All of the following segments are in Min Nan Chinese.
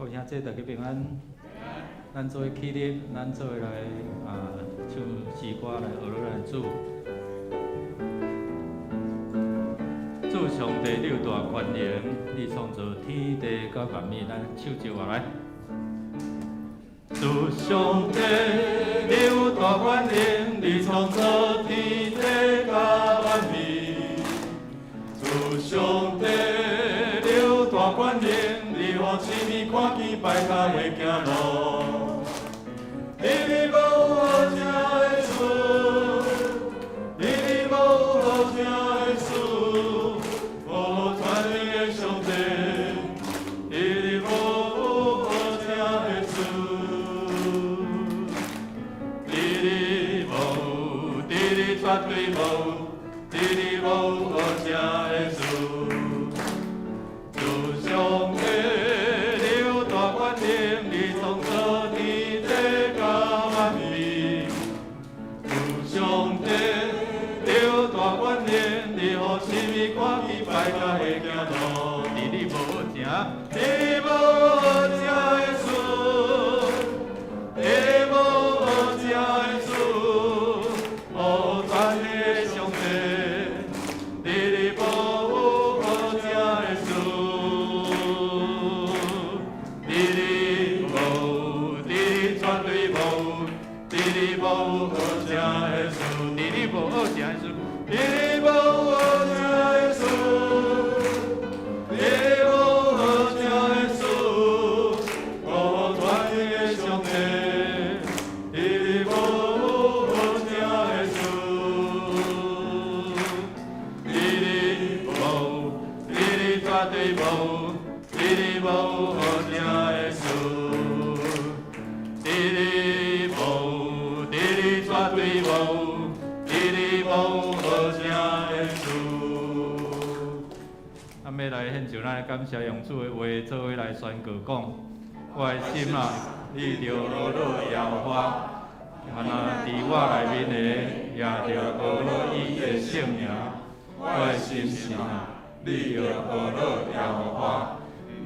各位兄弟，大家平安。咱做伙起立，咱做伙來唱詩歌來學咱的主。主上帝，你有大權能，你創造天地佮萬物，咱手招下來。主上帝，你有大權能，你創造天地佮萬物。主上帝，你有大權能，你予痴迷看見敗跤會行路。你無好食的事，你無好食的事，哦，全能的上帝，你無好食的事，你無，你絕對無，你無好食的事。主上帝，你有大權能，你創造天地佮萬物。主上帝，你有大權能，你予痴迷看見敗跤會行路。你無正，你無正的事，你無正的事，哦，全能的上帝，你無正的事，你無，你絕對無，你無好正的事，你無好正的事，你無好正的事，你無好正的事，哦，全能的上帝，你無好正的事，你無，你絕對無，你無好正的事，你無，你絕對無，你無好正的事。咱欲來獻上咱的感謝，用主的話做伙來宣告講：我的心啊，你著阿樂耶和華，啊若佇我內面的，也著阿樂伊的聖名。我的心神啊，你著阿樂耶和華，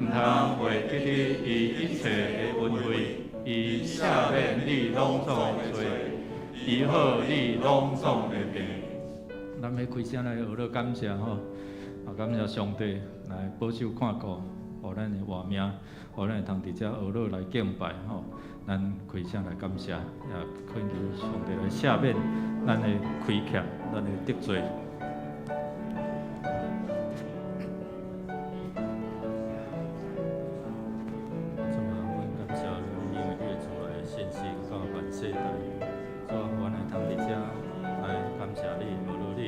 毋通袂記得伊一切的恩惠，伊赦免你攏總的罪，醫好你攏總的病。咱欲開聲來學樂感謝吼，啊感謝上帝來保守看顧，予咱的活命，予咱會通佇遮學樂來敬拜吼。咱開聲來感謝，也懇求上帝來赦免咱的虧欠，咱的得罪。主啊，阮感謝你，因為你的主來信實到萬世代。主啊，阮會通佇遮來感謝你，學樂你。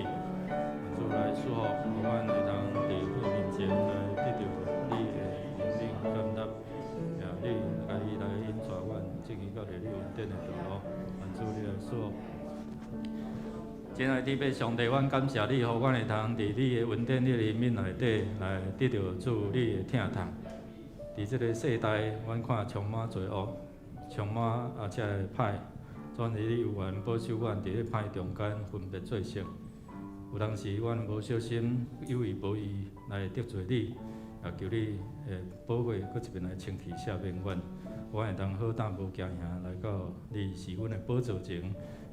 主來賜福，予阮會通佇你面前來得著你的憐憫感納，也你家己來引帶阮進去到你恩典的道路。願主你來賜福。親愛的天父上帝，阮感謝你，予阮會通佇你的恩典、你的憐憫內底來得著主你的疼痛。佇這个世代，阮看充滿罪惡，充滿這个歹，主你有緣保守阮佇咧歹中間分別做聖。有當時阮無小心有意無意來得罪你，也求你的寶血閣一遍來清氣赦免阮，阮會當好膽無驚嚇來到你是阮的寶座前，會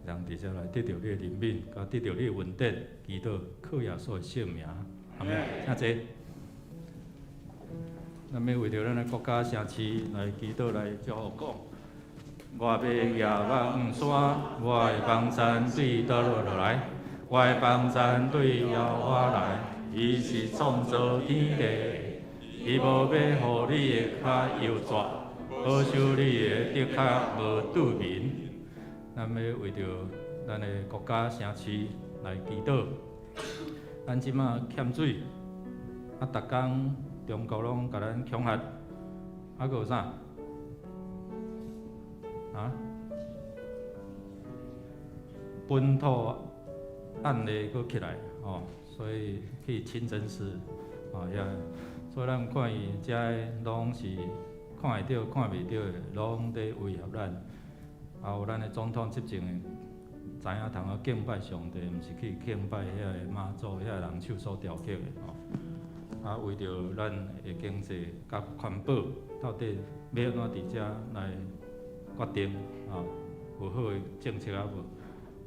當佇遮來得著你的憐憫，佮得著你的恩典，祈禱靠耶穌的聖名，阿們。請坐。咱欲為著咱的國家城市來祈禱來祝福講。我欲舉目望山，我的幫贊對佗落來？我的幫贊對耶和華來，伊是創造天地，伊無欲予你的跤搖逝，保守你的竹跤無拄眠。咱欲為著咱的國家城市來祈禱。咱這馬欠水，逐工中國攏共咱恐嚇，閣有啥？啊？本土案例閣起來，哦，所以去清真寺，哦，遐，所以咱看伊遮攏是看會著、看袂著的，攏佇威脅咱。啊，有咱的總統執政的，知影通好敬拜上帝，毋是去敬拜遐个媽祖、遐个人手所雕刻的，吼。啊，為著咱的經濟佮環保，到底欲按怎佇遮來決定啊？有好的政策啊無？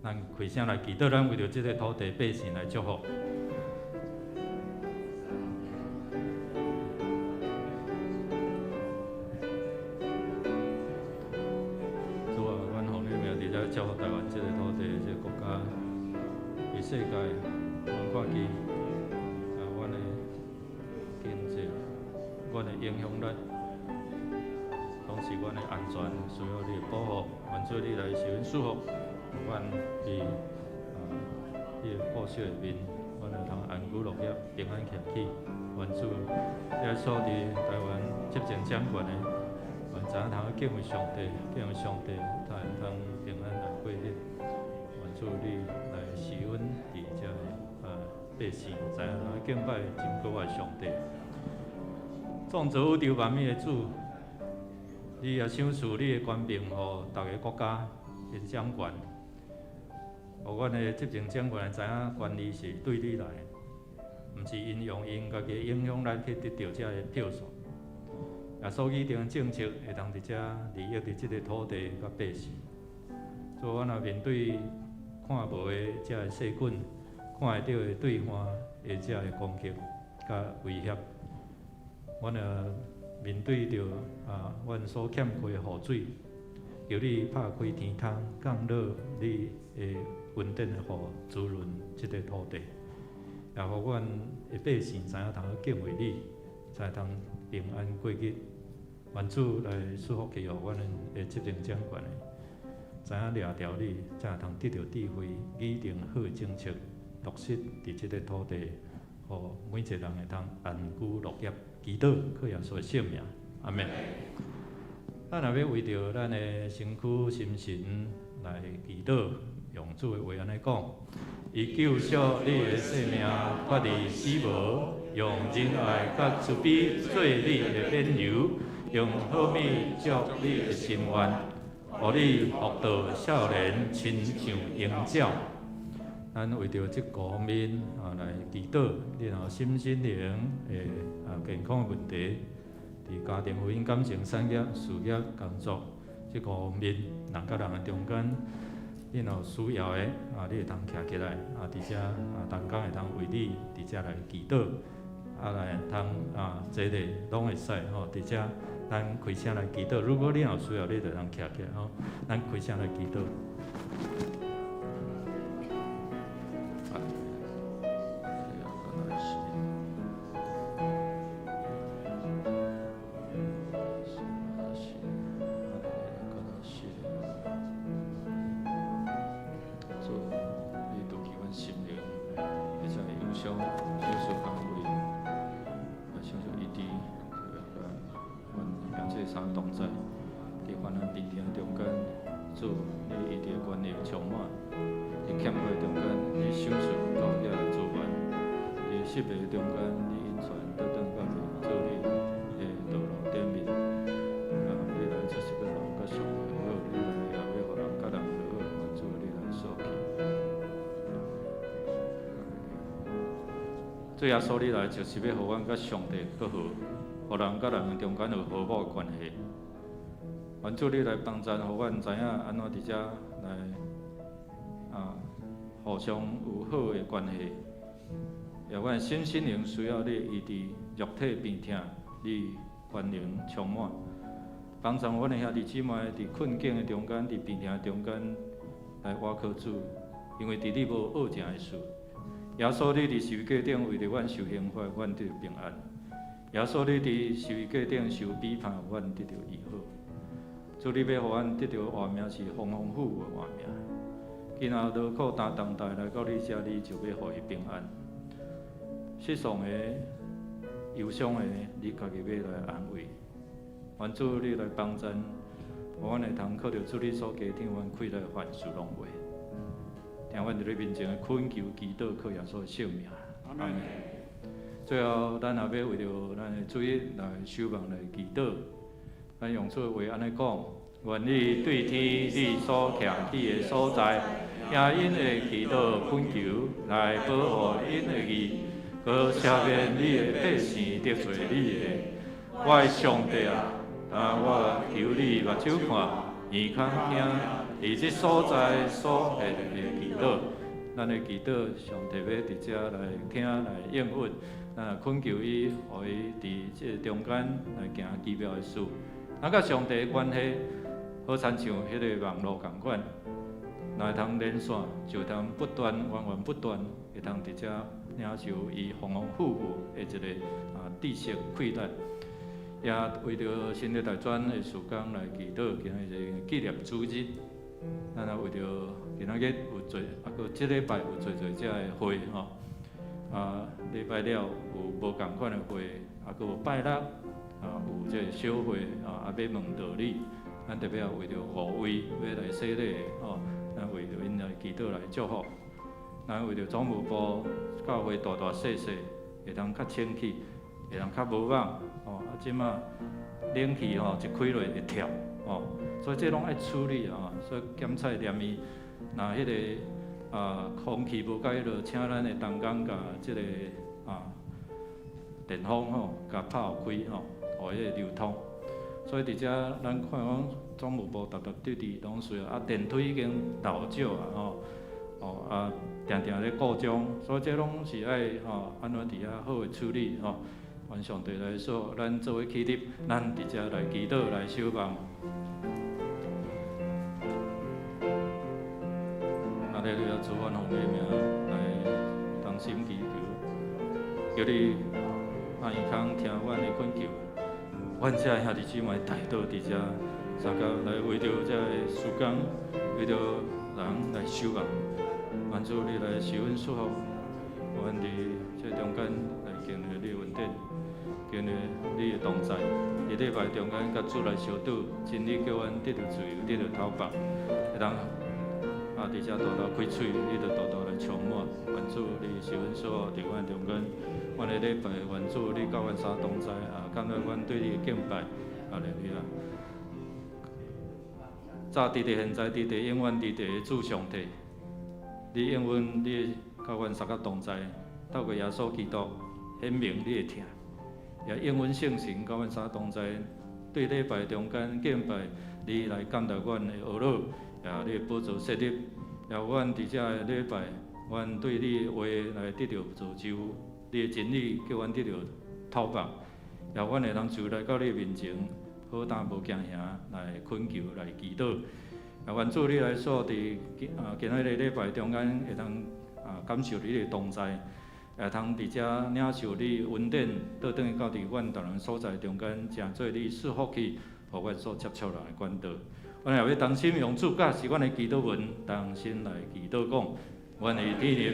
咱開聲來祈禱，咱為著這个土地百姓來祝福。主啊，阮奉你名佇遮祝福台灣這个土地、這个國家、佇世界，阮看見啊，阮的經濟、阮的影響力，攏是阮的安全，需要你的保護，願主你來賜阮祝福，阮佇啊你的保守的面，阮會通安居樂業、平安徛起。願主你來賜佇台灣執政掌權的，願知影通敬畏上帝，敬畏上帝，才會通平安來過日。願主你來賜阮佇遮的啊百姓，知影通敬拜真閣活的上帝。創造宇宙萬物的主，你也賞賜你的權柄，予逐个國家的掌權。予阮的執政掌權知影權力是對你來的，毋是𪜶用𪜶家己的影響力去得著遮个票數。也所擬定的政策會當佇遮利益佇這个土地佮百姓。所以，阮若面對看無的遮个細菌，看會著的對岸的遮个攻擊佮威脅，阮若面對著啊，阮所欠缺的雨水，求你拍開天窗，降落你的恩典的雨，滋潤這个土地，也予阮的百姓知影通去敬畏你，才通平安過日。願主來賜福氣予阮的執政掌權的，知影掠牢你，才會通得著智慧，擬定好的政策，落實佇這个土地，予每一个人會通安居樂業。祈禱，靠耶穌的聖名，阿們。咱若欲為著咱的身軀、心神來祈禱，用主的話按呢講：伊救贖你的性命，脫離死亡，用仁愛佮慈悲做你的免由，用好物足你的心願，予你復到少年，親像鷹鳥。咱為著這個方面啊來祈禱，你若身心靈的啊健康的問題，佇家庭、婚姻、感情、產業、事業、工作這個方面，人佮人的中間，你若有需要的啊，你會通徛起來啊，佇遮啊，同工會通為你佇遮來祈禱，啊來通啊，這個攏會使吼，佇遮咱開聲來祈禱。如果你若有需要，你就通徛起來吼，咱開聲來祈禱。主耶穌，你來就是欲予阮佮上帝閣好，予人佮人中間有和睦的關係。願主你來幫贊，予阮知影按怎佇遮來啊，互相有好的關係。也阮身心靈需要你醫治，肉體病痛，你權能充滿。幫助阮的兄弟姊妹佇困境的中間，佇病痛的中間來倚靠主，因為佇你無惡成的事。耶穌，你佇十字架頂為著阮受刑罰，阮得平安；耶穌，你佇十字架頂受批判，阮得著醫好。主，你欲予阮得著活命是豐豐富富的活命。今仔勞苦擔重擔來到你遮，你就欲予伊平安。失喪的、憂傷的，你家己欲來安慰。願主你來幫贊，予阮會通靠著主你所加添，阮氣力凡事攏會。聽阮佇你面前的懇求祈禱，靠耶穌的聖名。阿們。最後，咱也欲為著咱的主日來守望來祈禱。咱用主的話按呢講：願你對天你所徛起的所在，聽𪜶的祈禱懇求，來保護𪜶的義，閣赦免你的百姓得罪你的。我的上帝啊，當我求你目睭看，耳孔聽，佇這所在所獻的祈禱，咱的祈禱，上帝欲佇遮來聽來應允，咱懇求伊，予伊佇這个中間來行奇妙的事。咱佮上帝的關係，好親像彼个網路仝款，若會通連線，就通不斷源源不斷，會通佇遮領受伊豐豐富富的一个知識氣力。也為著新竹大專的事工來祈禱，今仔日是紀念主日，咱也為著今仔日有濟，閣這禮拜有濟濟遮的會吼，禮拜了有無仝款的會，閣有拜六，有這个小會，欲問道理，咱特別也為著五位欲來洗禮的吼，咱為著𪜶來祈禱來祝福，咱為著總務部教會大大細細會當較清氣，會當較無蠓。這馬冷氣吼一開落會跳，所以這攏愛處理啊，所以檢測驗伊，若彼个空氣無共彼落，請咱的同工共這个電風吼，共拍予開吼，予彼个流通。所以佇遮咱看講總務部逐逐滴滴攏需要，電梯已經老舊啊吼，定定咧故障，所以這攏是愛吼按怎佇遐好的處理吼。願上帝來說，咱做伙起立，咱佇遮來祈禱來守望。阿利路亞，主，阮奉你名來同心祈求，求你耳孔聽阮的懇求，阮遮兄弟姊妹代禱佇遮，相共來為著這个事工，為著人來守望。願主你來賜阮祝福，阮佇這中間來經歷你的恩典，經歷你的同在。佇禮拜中間佮主來相拄，真理叫阮得著自由，得著透放，會當佇遮大大開喙，你就大大來充滿。願主你賜阮祝福，佇阮中間，阮的禮拜，願主你佮阮三同在，感謝阮對你的敬拜，阿利路亞。早佇佇現在佇佇永遠佇佇的主上帝，你應允你佮阮三个同在，透過耶穌基督顯明你的疼，也應允聖神佮阮三同在，對禮拜中間敬拜，你來感動阮的懊惱，也你的寶座設立，也阮佇遮的禮拜，阮對你的話來得著造就，你的真理叫阮得著透放，也阮會通就來到你的面前，好膽無驚嚇來懇求來祈禱。也願主你來說，佇今仔日禮拜中間會通感受你的同在，會通佇遮領受你恩典，倒轉去到佇阮逐人所在中間，成做你賜福氣，予阮所接觸人的管道。阮也欲同心用主教示阮的祈禱文，同心來祈禱講：阮的天的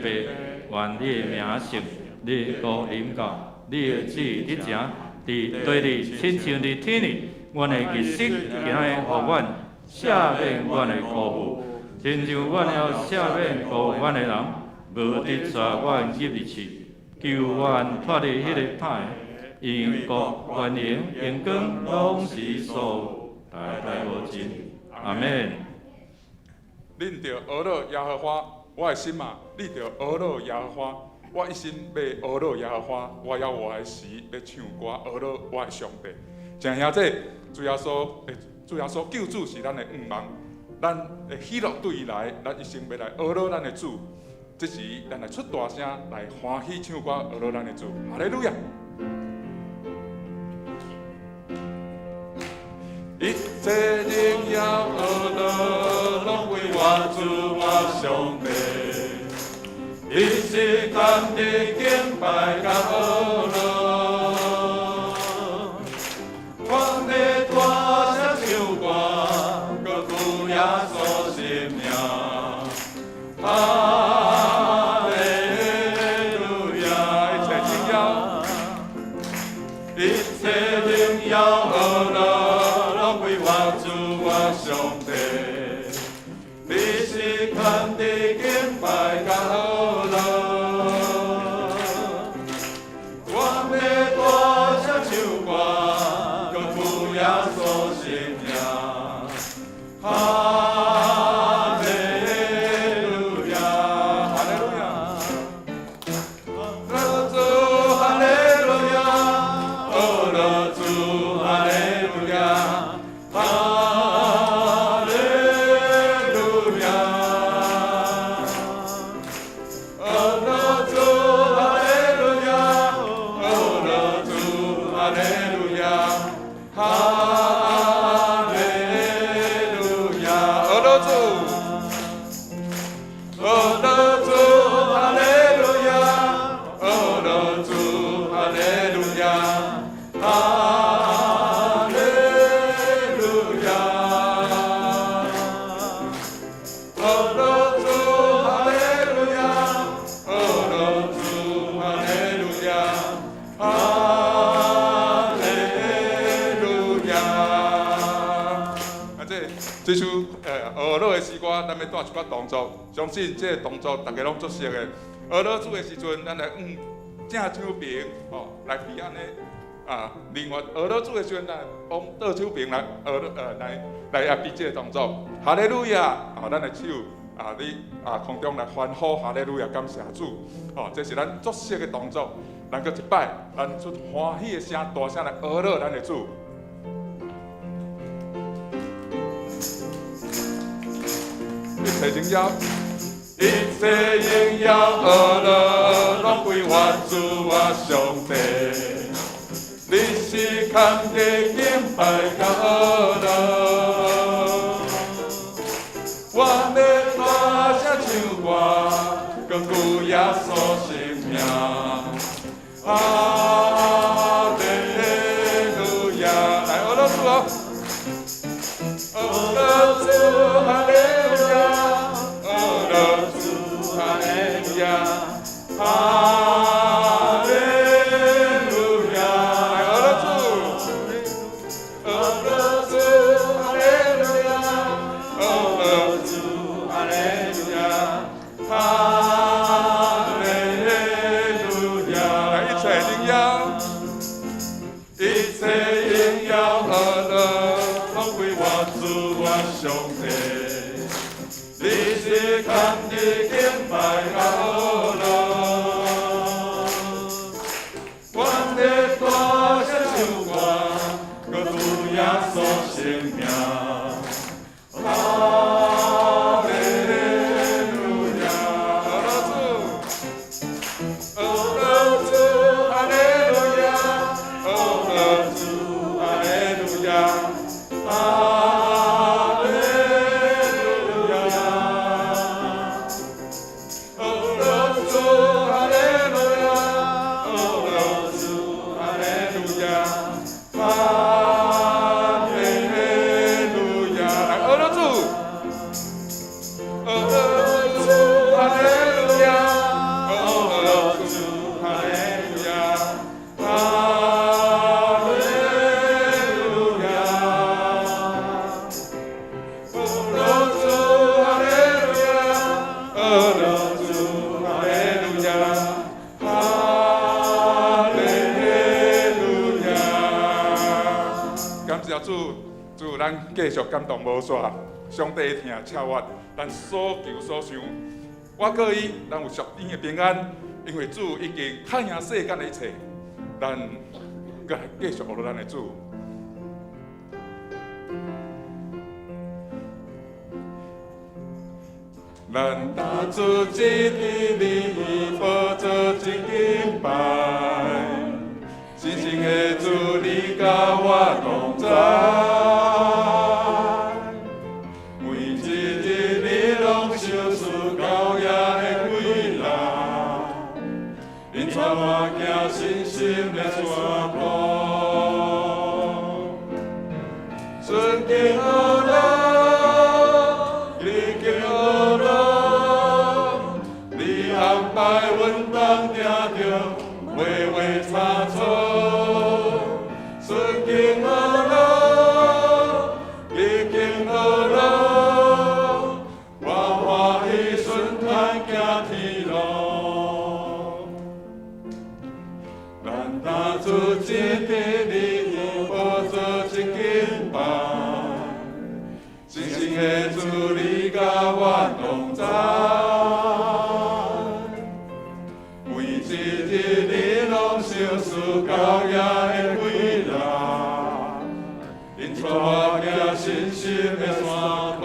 父，願你的名聖，你的國臨到，你的旨意執行，佇地裡親像佇天裡。阮的日食今仔日予阮，赦免阮的辜負，親像阮也赦免辜負阮的人，無得帶阮入去試，救阮脫離彼個歹的。因國權榮榮光攏是所有，代代無盡。阿門。恁著呵咾耶和華，我的心啊，你著呵咾耶和華。我一心欲呵咾耶和華，我猶活的時欲唱歌呵咾我的上帝。親兄弟，主耶穌，主耶穌救主是咱的向望，咱的喜樂對伊來，咱一生欲來呵咾咱的主。這時，咱來出大聲來歡喜唱歌呵咾咱的主。哈利路亞！一切榮耀呵咾攏歸我主我上帝，你是堪得敬拜佮呵咾。我欲大聲唱歌，閣舉耶穌聖名。哈利路亞！一切榮耀，一切榮耀呵咾攏歸我主我上帝，你是堪得敬拜佮呵咾。我咱欲帶一寡動作，相信這個動作大家攏足熟的。呵咾主的時陣，咱來向正手爿吼來比按呢啊。另外，呵咾主的時陣，咱往倒手爿來呵咾來來啊比這個動作。哈利路亞！啊，咱的手啊，佇啊空中來歡呼哈利路亞，感謝主。吼，這是咱足熟的動作。咱閣一擺，咱出歡喜的聲，大聲來呵咾咱的主。一切榮耀，一切榮耀，呵咾攏歸我主我上帝。你是堪得敬拜佮呵咾，我欲大聲唱歌，高舉耶穌聖名。哈利路亞，來呵咾主哦，呵咾主哈利路亞，呵咾主哈利路亞，哈利路亞，來呵咾主，呵咾主哈利路亞，呵咾主哈利路亞，哈利路亞，來一切榮耀，一切榮耀呵咾攏歸我主我上帝。你是堪得敬拜佮呵咾，我欲大聲唱歌，高舉耶穌聖名。哈利路亞，呵咾主，呵咾主，哈利路亞，呵咾主，哈利路亞，哈利路亞，呵咾主，哈利路亞，呵咾主，哈利路亞，哈利路亞，來呵咾主，呵咾主，哈利路亞，呵咾主，哈利路亞，哈利路亞，呵咾主，哈利路亞，呵咾主，哈利路亞，哈利路亞。感謝主，主咱繼續感動無煞，上帝的疼超越咱所求所想。我閣伊，咱有屬天的平安，因為主已經戰贏世間的一切，咱閣來繼續呵咾咱的主。咱大主只佇你寶座前敬拜，神聖的主你佮我同在，每一日你攏賞賜高雅的貴人，引帶我行信心的山路，順境呵咾，逆境呵咾，你安排阮當定著畫畫插錯，順境呵咾，逆境呵咾，我歡喜順坦行天路。咱大主只佇你寶座前敬拜，神聖的主你佮我同在，每一日你攏賞賜高雅的貴人，引帶我行信心的山路。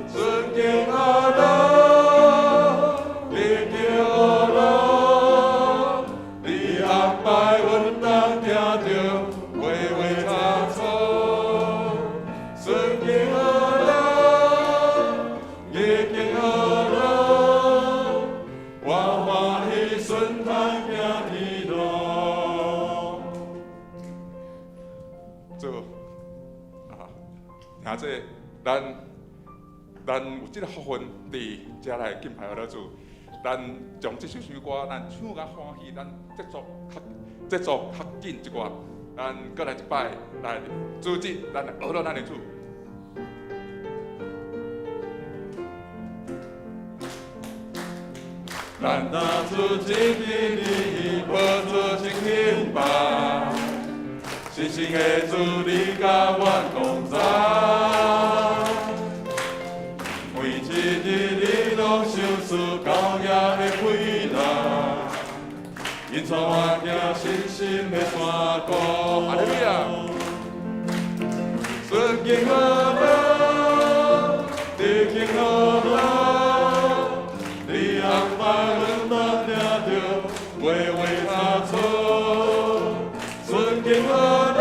順境呵咾，逆境呵咾，你安排阮當定著畫畫插錯。順境呵咾，逆境呵咾，我歡喜順坦行天路。主啊，兄弟，咱有這個福分佇遮來敬拜呵咾主，咱將這首詩歌，咱唱甲歡喜，咱節奏較緊一寡，咱閣來一擺來組織，咱來呵咾咱的主。咱若主一日你宝座前敬拜，信心的主你佮阮同在。每一日你攏賞賜高額的惠恩，引帶我行信心的山谷。哈利路亞。順境喜樂，逆境喜樂，你安排阮當聽著話話差錯。順境喜樂，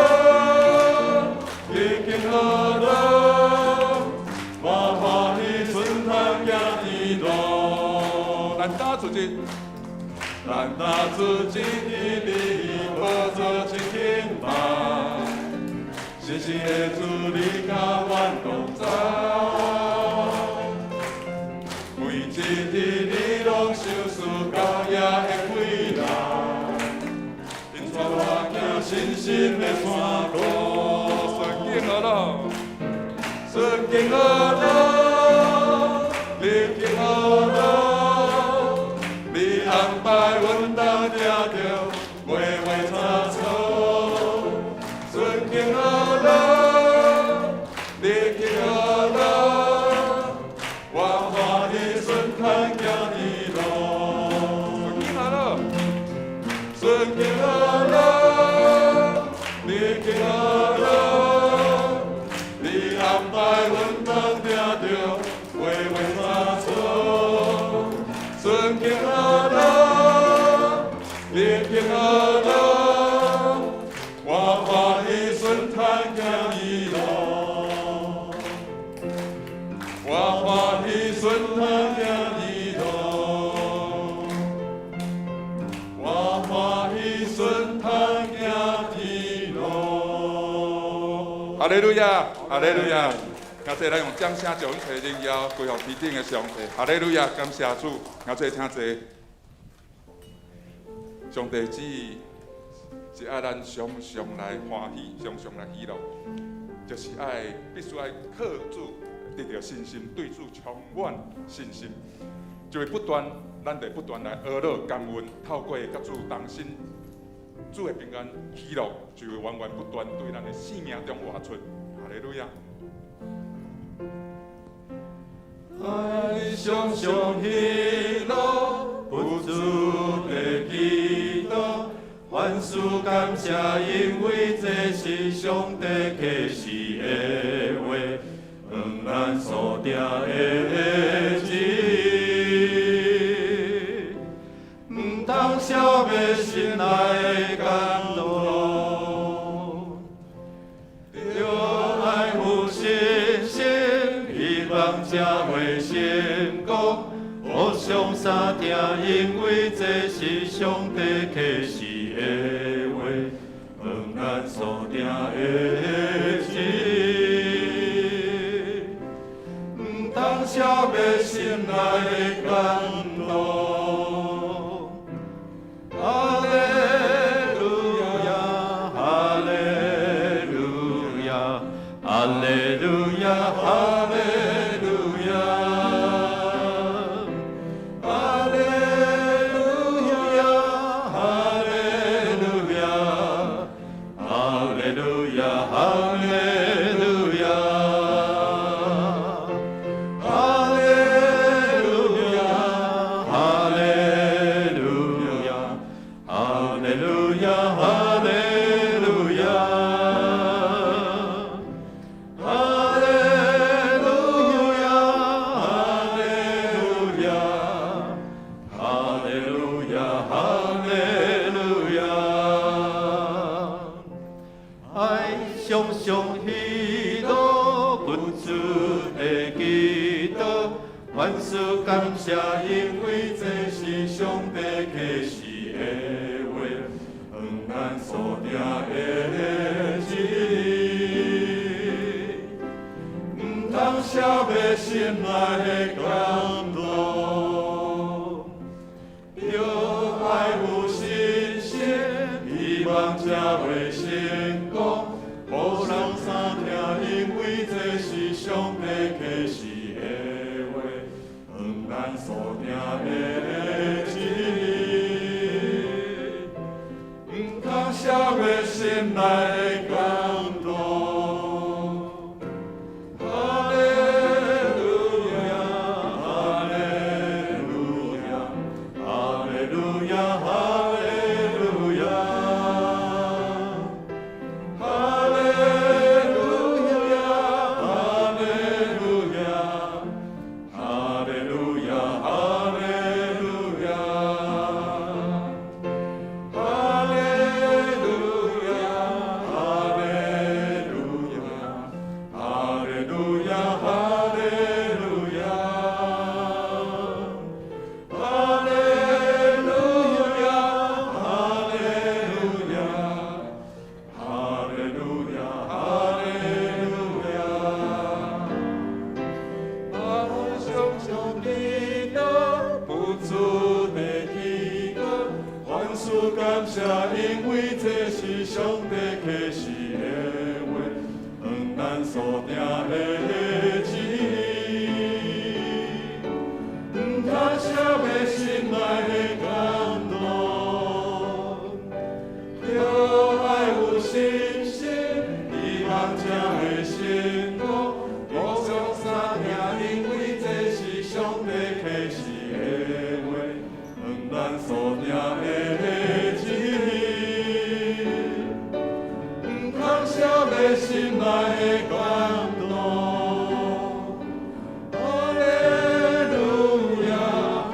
逆境喜樂，我歡喜順通行天路。咱打出去，咱打出一日你寶座前敬拜。信心的主你佮阮同在，每一日你攏賞賜高額的惠恩，引帶我行信心的山路。順境喜樂，順境喜樂，逆境喜樂，你安排阮當聽著話話差錯。順境喜樂，逆境喜樂，我歡喜順通行天路。順境喜樂，順境喜樂，逆境喜樂，你安排阮當聽著話話差錯。順境喜樂，逆境喜樂，我歡喜順通行天路。我歡喜順通行天路。我歡喜順通行天路。哈利路亞，哈利路亞。感謝咱用掌聲將一切榮耀歸予天頂的上帝。哈利路亞，感謝主。感謝請坐。上帝旨意是愛咱常常來歡喜，常常來喜樂，就是愛必須愛靠主得著信心，對主充滿信心，就會不斷，咱就不斷來學樂感恩，透過佮主同心，主的平安喜樂就會源源不斷對咱的生命中活出。哈利路亞。愛常常喜樂，不住的祈禱，凡事感謝，因為這是上帝啟示的話，向咱所定的旨意，毋通消滅心內感動。著愛有信心，希望才會成功。互相相聽，因為這是上帝啟示的話，向咱所定的旨意，毋通消滅心內感動。哈利路亞，哈利路亞，哈利路亞，哈利路亞，哈利路亞，哈利路亞，哈利路亞，哈利路亞，哈利路亞，哈利路亞，哈利路亞，哈利路亞，哈利路亞，哈利路亞，哈利路亞，哈利路亞。愛常常喜樂，不住的祈禱，凡事感謝，因為這是上帝啟示的話，向咱所定的旨意，毋通消滅心內的感動。著愛有信心，希望才會成功。互相相聽，因為這是上帝啟示的話，向咱所定的旨。感謝，因為這是上帝啟示的話，向咱所定的旨意。毋通消滅心內的感動，著愛有信心，希望才會成功。無相三聽，因為這是上帝啟示的話，向咱所定的旨意。毋通消滅心內的感動。哈利路亞，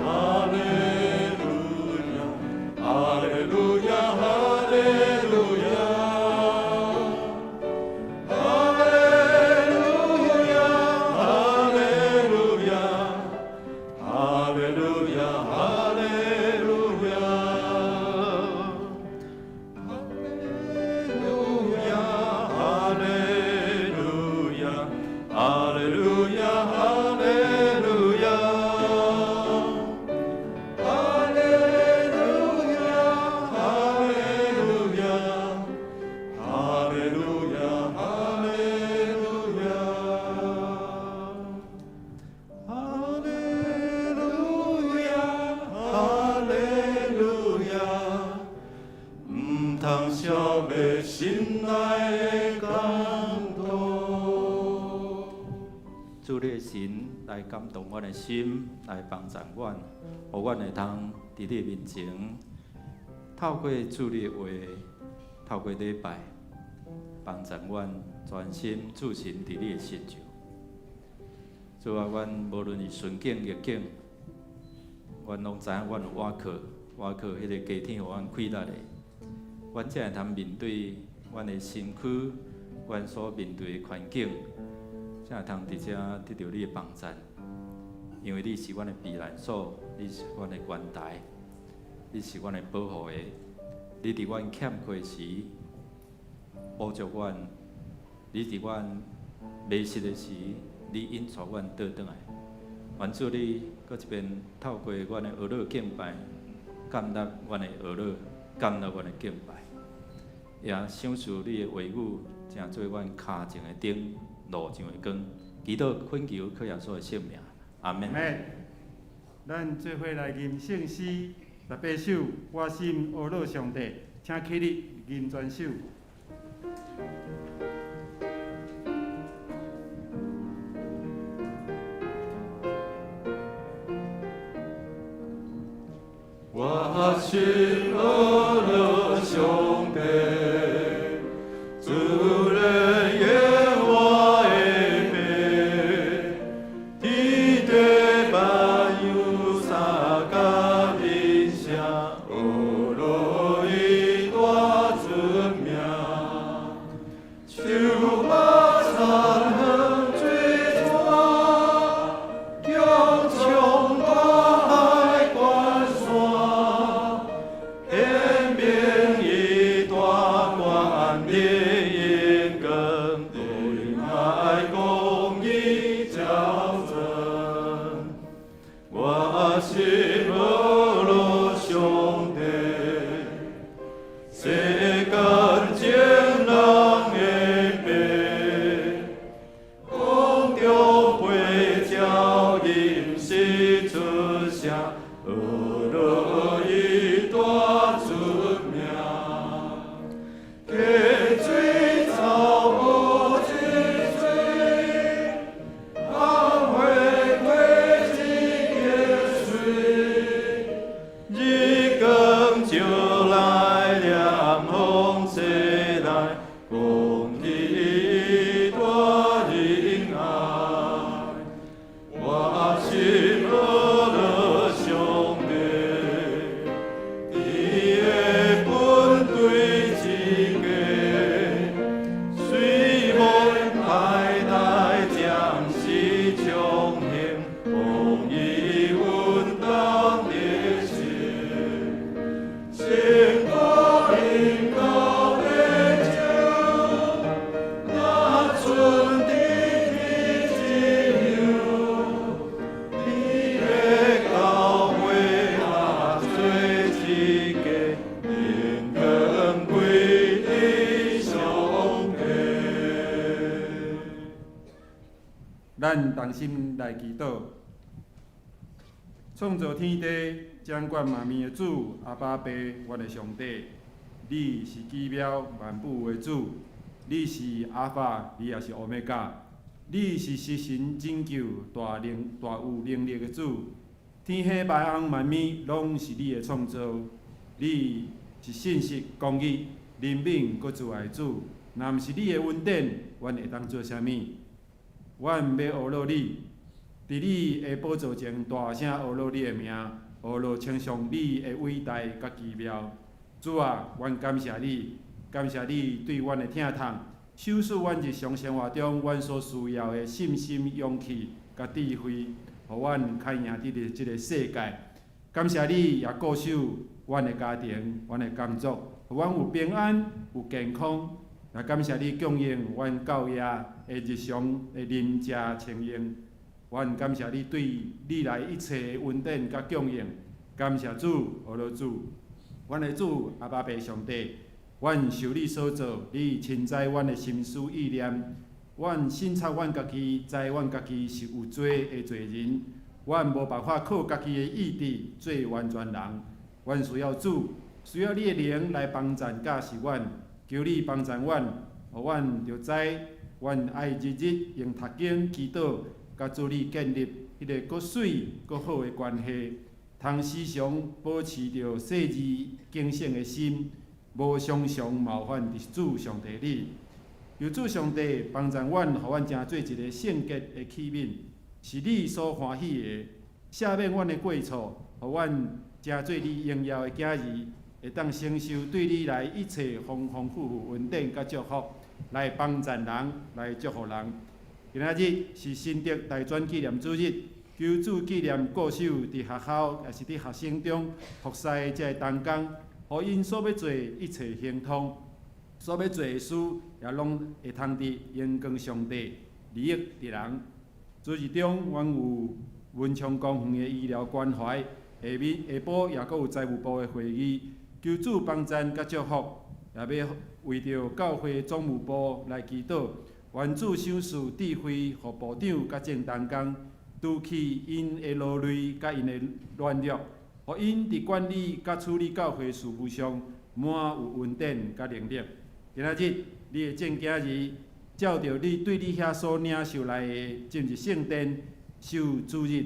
哈利路亞，哈利路亞，哈利路亞，哈利路亞，哈利路亞，哈利路亞，哈利路亞，哈利路亞，哈利路亞，哈利路亞，哈利路亞，哈利路亞，哈利路亞，哈利路亞，哈利路亞，哈利路亞，哈利路亞，毋通消滅心內的感動。主你的神來感動阮的心，來幫助阮，予阮會通佇你面前，透過主你的話，透過禮拜，幫助阮專心注神佇你的成就。主啊，阮無論是順境逆境，阮攏知影阮有倚靠，倚靠彼个加添予阮氣力的，阮才會通面對阮的身軀，阮所面對的環境，才會通佇遮得著你的幫贊。因為你是阮的避難所，你是阮的關台，你是阮的保護的。你佇阮欠缺時補足阮，你佇阮迷失的時，你引帶阮倒轉來。願主你閣一遍透過阮的哀樂敬拜，建立阮的哀樂，建立阮的敬拜，也賞賜你的話語，成做阮跤前的燈，路上的光。祈禱懇求靠耶穌的聖名，阿門。咱做伙來吟聖詩18首，我心呵咾上帝，請起立吟全首。我心呵咾上帝，主人耶和華的父，天地萬有三甲音聲，呵咾伊大尊名，樹木山河水川，強衝大海關山，顯明伊大權能榮光，對愛公義昭彰。我心呵咾上帝，世間眾人的父，空中飛鳥吟詩出聲，呵咾伊大尊名。溪水草木之水，紅花花一結穗，日光照來涼風吹來，講起伊大仁愛。我心呵咾上帝，同心來祈禱。創造天地、掌管萬物的主，阿爸父，阮的上帝，你是奇妙萬有的主，你是阿法，你也是歐米伽，你是實行拯救大能大有能力的主。天下百項萬物攏是你的創造，你是信實、公義、憐憫、閣慈愛的主。若毋是你的恩典，阮會當做啥物？阮欲呵咾你，佇你的寶座前大聲呵咾你的名，呵咾稱頌你的偉大佮奇妙。主啊，阮感謝你，感謝你對阮的疼痛，賞賜阮日常生活中阮所需要的信心、勇氣佮智慧，予阮較贏佇咧這个世界。感謝你也顧守阮的家庭、阮的工作，予阮有平安、有健康。也感謝你供應阮教業的日常的啉食穿用。阮感謝你對你來一切的恩典佮供應。感謝主，呵咾主，阮的主阿爸父上帝，阮受你所造，你親知阮的心思意念。阮省察阮家己，知阮家己是有罪的罪人。阮無辦法靠家己的意志做完全人。阮需要主，需要你的靈來幫贊教示阮，求你幫贊阮，予阮著知，阮愛日日用讀經、祈禱，佮主你建立彼个閣媠閣好的關係，通時常保持著細膩警醒的心，無常常冒犯佇主上帝你。求主上帝幫助阮，予阮成做一个聖潔的器皿，是你所歡喜的，赦免阮的過錯，予阮成做你榮耀的囝兒，會當承受對你來一切豐豐富富恩典佮祝福，來幫贊人，來祝福人。今仔日是新竹大專紀念主日，求主紀念顧守佇學校，也是佇學生中服侍的這个同工，予𪜶所欲做一切亨通，所欲做的事也攏會通佇榮光上帝，利益佇人。主日中，阮有文昌公園的醫療關懷，下暝下晡也閣有財務部的會議，求主幫贊佮祝福，也欲為著教會總務部來祈禱，願主賞賜智慧，予部長佮眾同工，除去𪜶的勞累佮𪜶的軟弱，予𪜶佇管理佮處理教會事務上滿有恩典佮能力。今仔日你的眾囝兒照著你對你遐所領受來的進入聖殿守主日，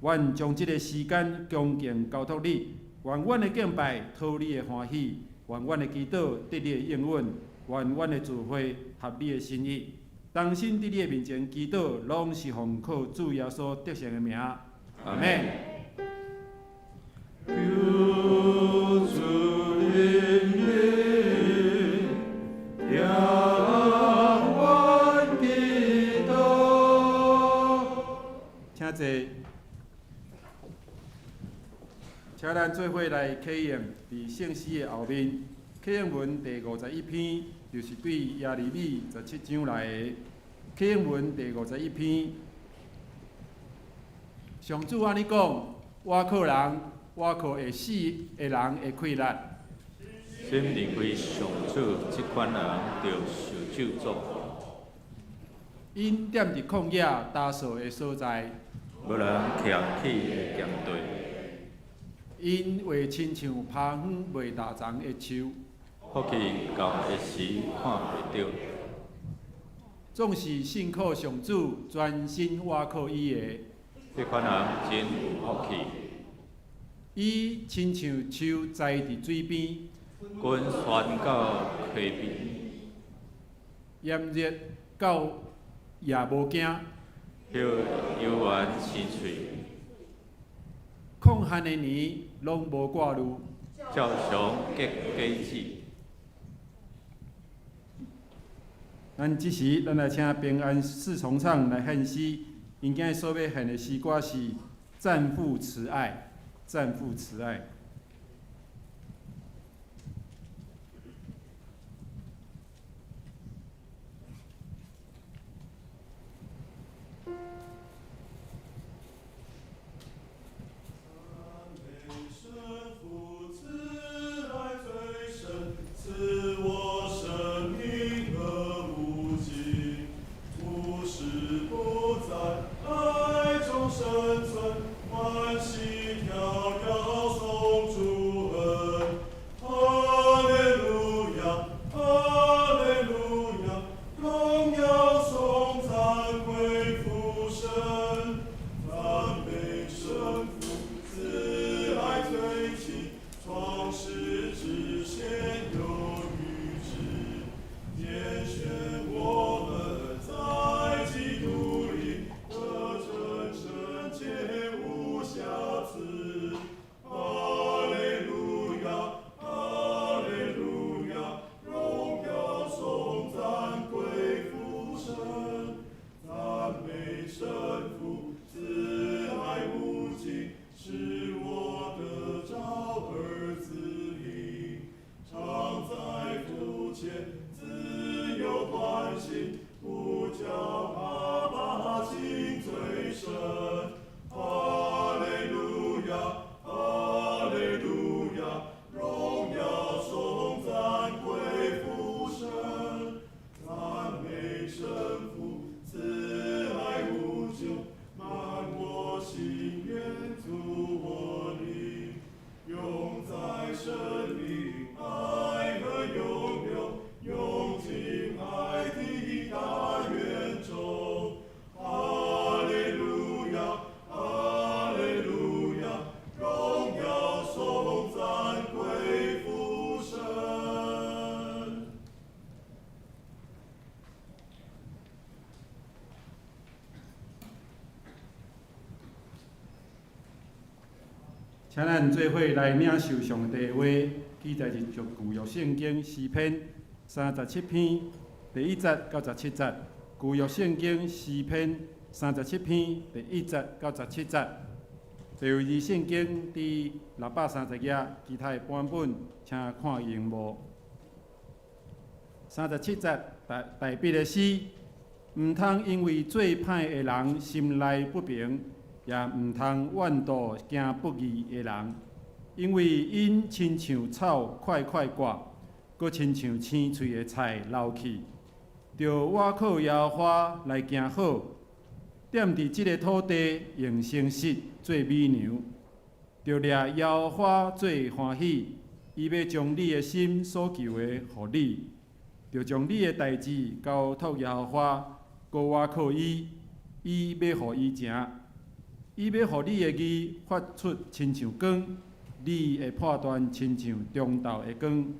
阮將這个時間恭敬交託你，願阮的敬拜討你的歡喜，願阮的祈禱得你的應允，願阮的聚會合你的心意。同心佇你的面前祈禱，攏是奉靠主耶穌得勝的名。阿們。求主憐憫，聽阮祈禱。請坐。請咱做伙來啟應佇聖詩的後面，啟應文第51篇，就是對耶利米17章來的啟應文第51篇。上主按呢講：倚靠人，倚靠會死的人的氣力。心離開上主，這款人著受咒詛。𪜶踮佇曠野焦燥的所在，無人徛起的咸地。𪜶會親像拍遠袂踏叢的樹，福氣到的時看袂著。總是信靠上主，專心倚靠伊的。這款人真有福氣。伊親像樹栽佇水邊，根懸到溪邊，炎熱到也無驚，葉猶原青翠。曠旱的年攏無掛慮，照常結果子。咱這時，咱來請平安四重唱來獻詩。𪜶今日所欲獻的詩歌是《讚父慈愛》，讚父慈愛。賜我生命和無盡，無時不在。喜跳跃颂主恩。哈利路亚，哈利路亚，荣耀颂赞归父神，赞美圣父慈爱最亲，創世之先有預知，揀選我們在基督裡得成聖潔無瑕疵。哈利路亞，哈利路亞，榮耀頌讚歸父神，讚美聖父慈愛無盡，使我得著兒子名，常在父前自由歡欣，呼叫阿爸親嘴聲。哈利路亞，哈利路亞，榮耀頌讚歸父神，讚美聖父慈愛無窮，滿我心願足我靈，永在生命愛河湧流，湧進愛的大園中。哈利路亞，哈利路亞，榮耀頌讚歸父神。請咱做伙來領受上帝的話，記載佇舊約聖經詩篇37篇第1節到17節。舊約聖經詩篇37篇第1節到17節。第二聖經佇630頁，其他的版本請看螢幕。37節大大衛的詩，毋通因為做歹的人心內不平，也毋通怨妒行不義的人，因為𪜶親像草快快割，閣親像青翠的菜老去。著倚靠耶和華來行好，踮佇這个土地用誠實做美娘，著掠耶和華做歡喜，伊欲將你的心所求的予你，著將你的代誌交託耶和華，閣倚靠伊，伊欲予伊成。伊欲予你的義發出親像光，你的判斷親像中晝的光。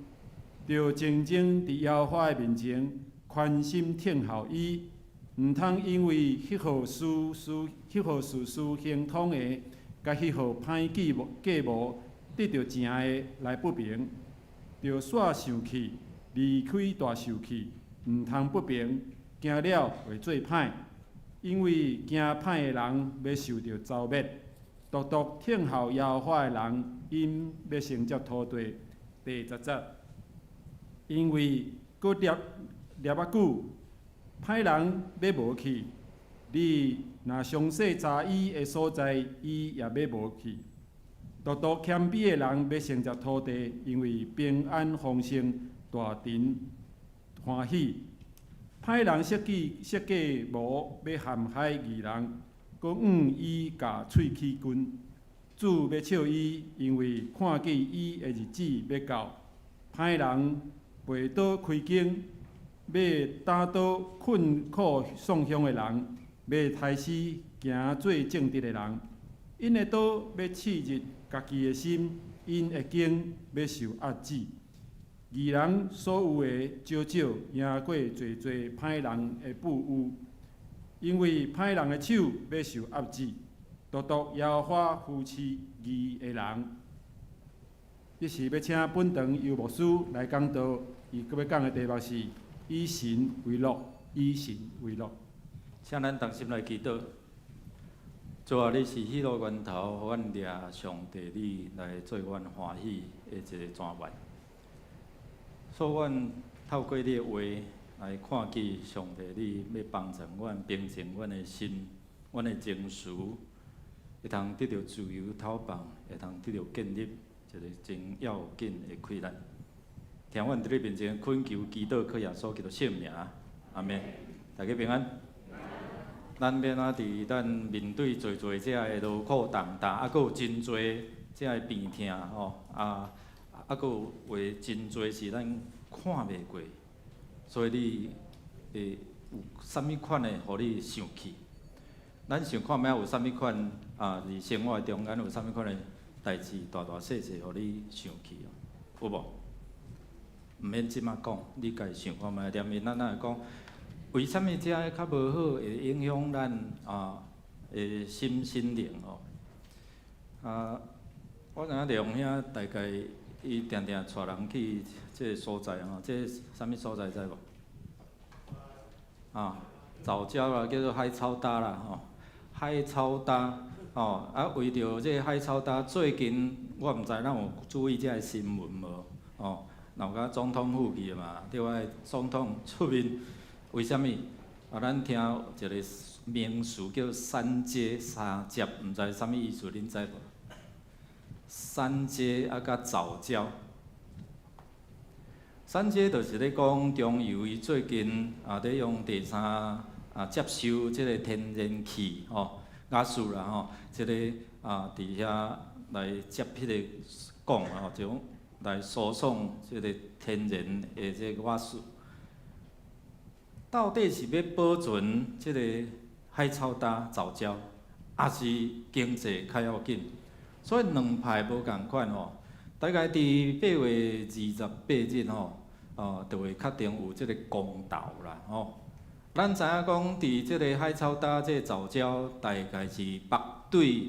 著靜靜佇耶和華的面前，寬心等候伊，毋通因為彼號事事彼號事事亨通的，佮彼號歹計謀計謀得著成的來不平，著煞受氣，離開大受氣，毋通不平，驚了會做歹，因為驚歹的人欲受著遭滅，獨獨等候耶和華的人，𪜶欲承接土地。第10節，因為閣掠掠較久，歹人欲無去，你若詳細查伊的所在，伊也欲無去。獨獨謙卑的人欲承接土地，因為平安豐盛，大臣歡喜。歹人設計設計謀欲陷害義人，閣向伊咬喙齒根。主欲笑伊，因為看見伊的日子欲到。歹人拔刀開弓，欲打倒困苦喪鄉的人，欲刣死行做正直的人。𪜶的刀欲刺入家己的心，𪜶的弓欲受壓制。義人所有的少少贏過濟濟歹人的富有，因為歹人的手欲受壓制，獨獨耶和華扶持義的人。這時欲請本堂游牧師來講道，伊閣欲講的題目是以神為樂，以神為樂。請咱同心來祈禱。主啊，你是喜樂源頭，予阮掠上帝你來做阮歡喜的一个泉源。所以，阮透過你的話來看見上帝，你欲幫助阮平靜阮的心、阮的情緒，會通得著自由透放，會通得著建立一个真要緊的氣力。聽阮佇你面前懇求祈禱，靠耶穌基督聖名，阿們。大家平安。咱欲按怎佇咱面對濟濟遮的勞苦重擔，閣有真濟遮的病痛吼，啊，閣有話真濟是咱看袂過，所以你會有啥物款的，予你生氣？咱想看覓有啥物款啊？佇生活中間有啥物款的代誌，大大細細，予你生氣？有無？毋免這馬講，你家己想看覓。連面咱若會講，為啥物遮較無好會影響咱啊的心心靈吼？啊，我知影梁兄大概伊定定帶人去這个所在吼，這啥物所在知無？啊，藻礁啦，叫做海草礁啦吼，海草礁吼，啊，為著這个海草礁，最近我毋知咱有注意這个新聞無？吼，鬧甲總統府去嘛，對我總統出面，為啥物？啊，咱聽一個名詞叫三接三接，毋知啥物意思，恁知無？三接啊，佮藻礁。三接就是咧講中油伊最近啊，咧用第三啊接收這個天然氣吼，瓦斯啦吼，這個啊佇遐來接彼個管吼，就講來輸送這個天然的這個瓦斯。到底是欲保存這個海草礁、藻礁，抑是經濟較要緊？所以兩派無仝款吼。大概佇8月28日吼，哦，就會確定有這個公投啦，吼。咱知影講，佇這個海草礁、這個藻礁，大概是北對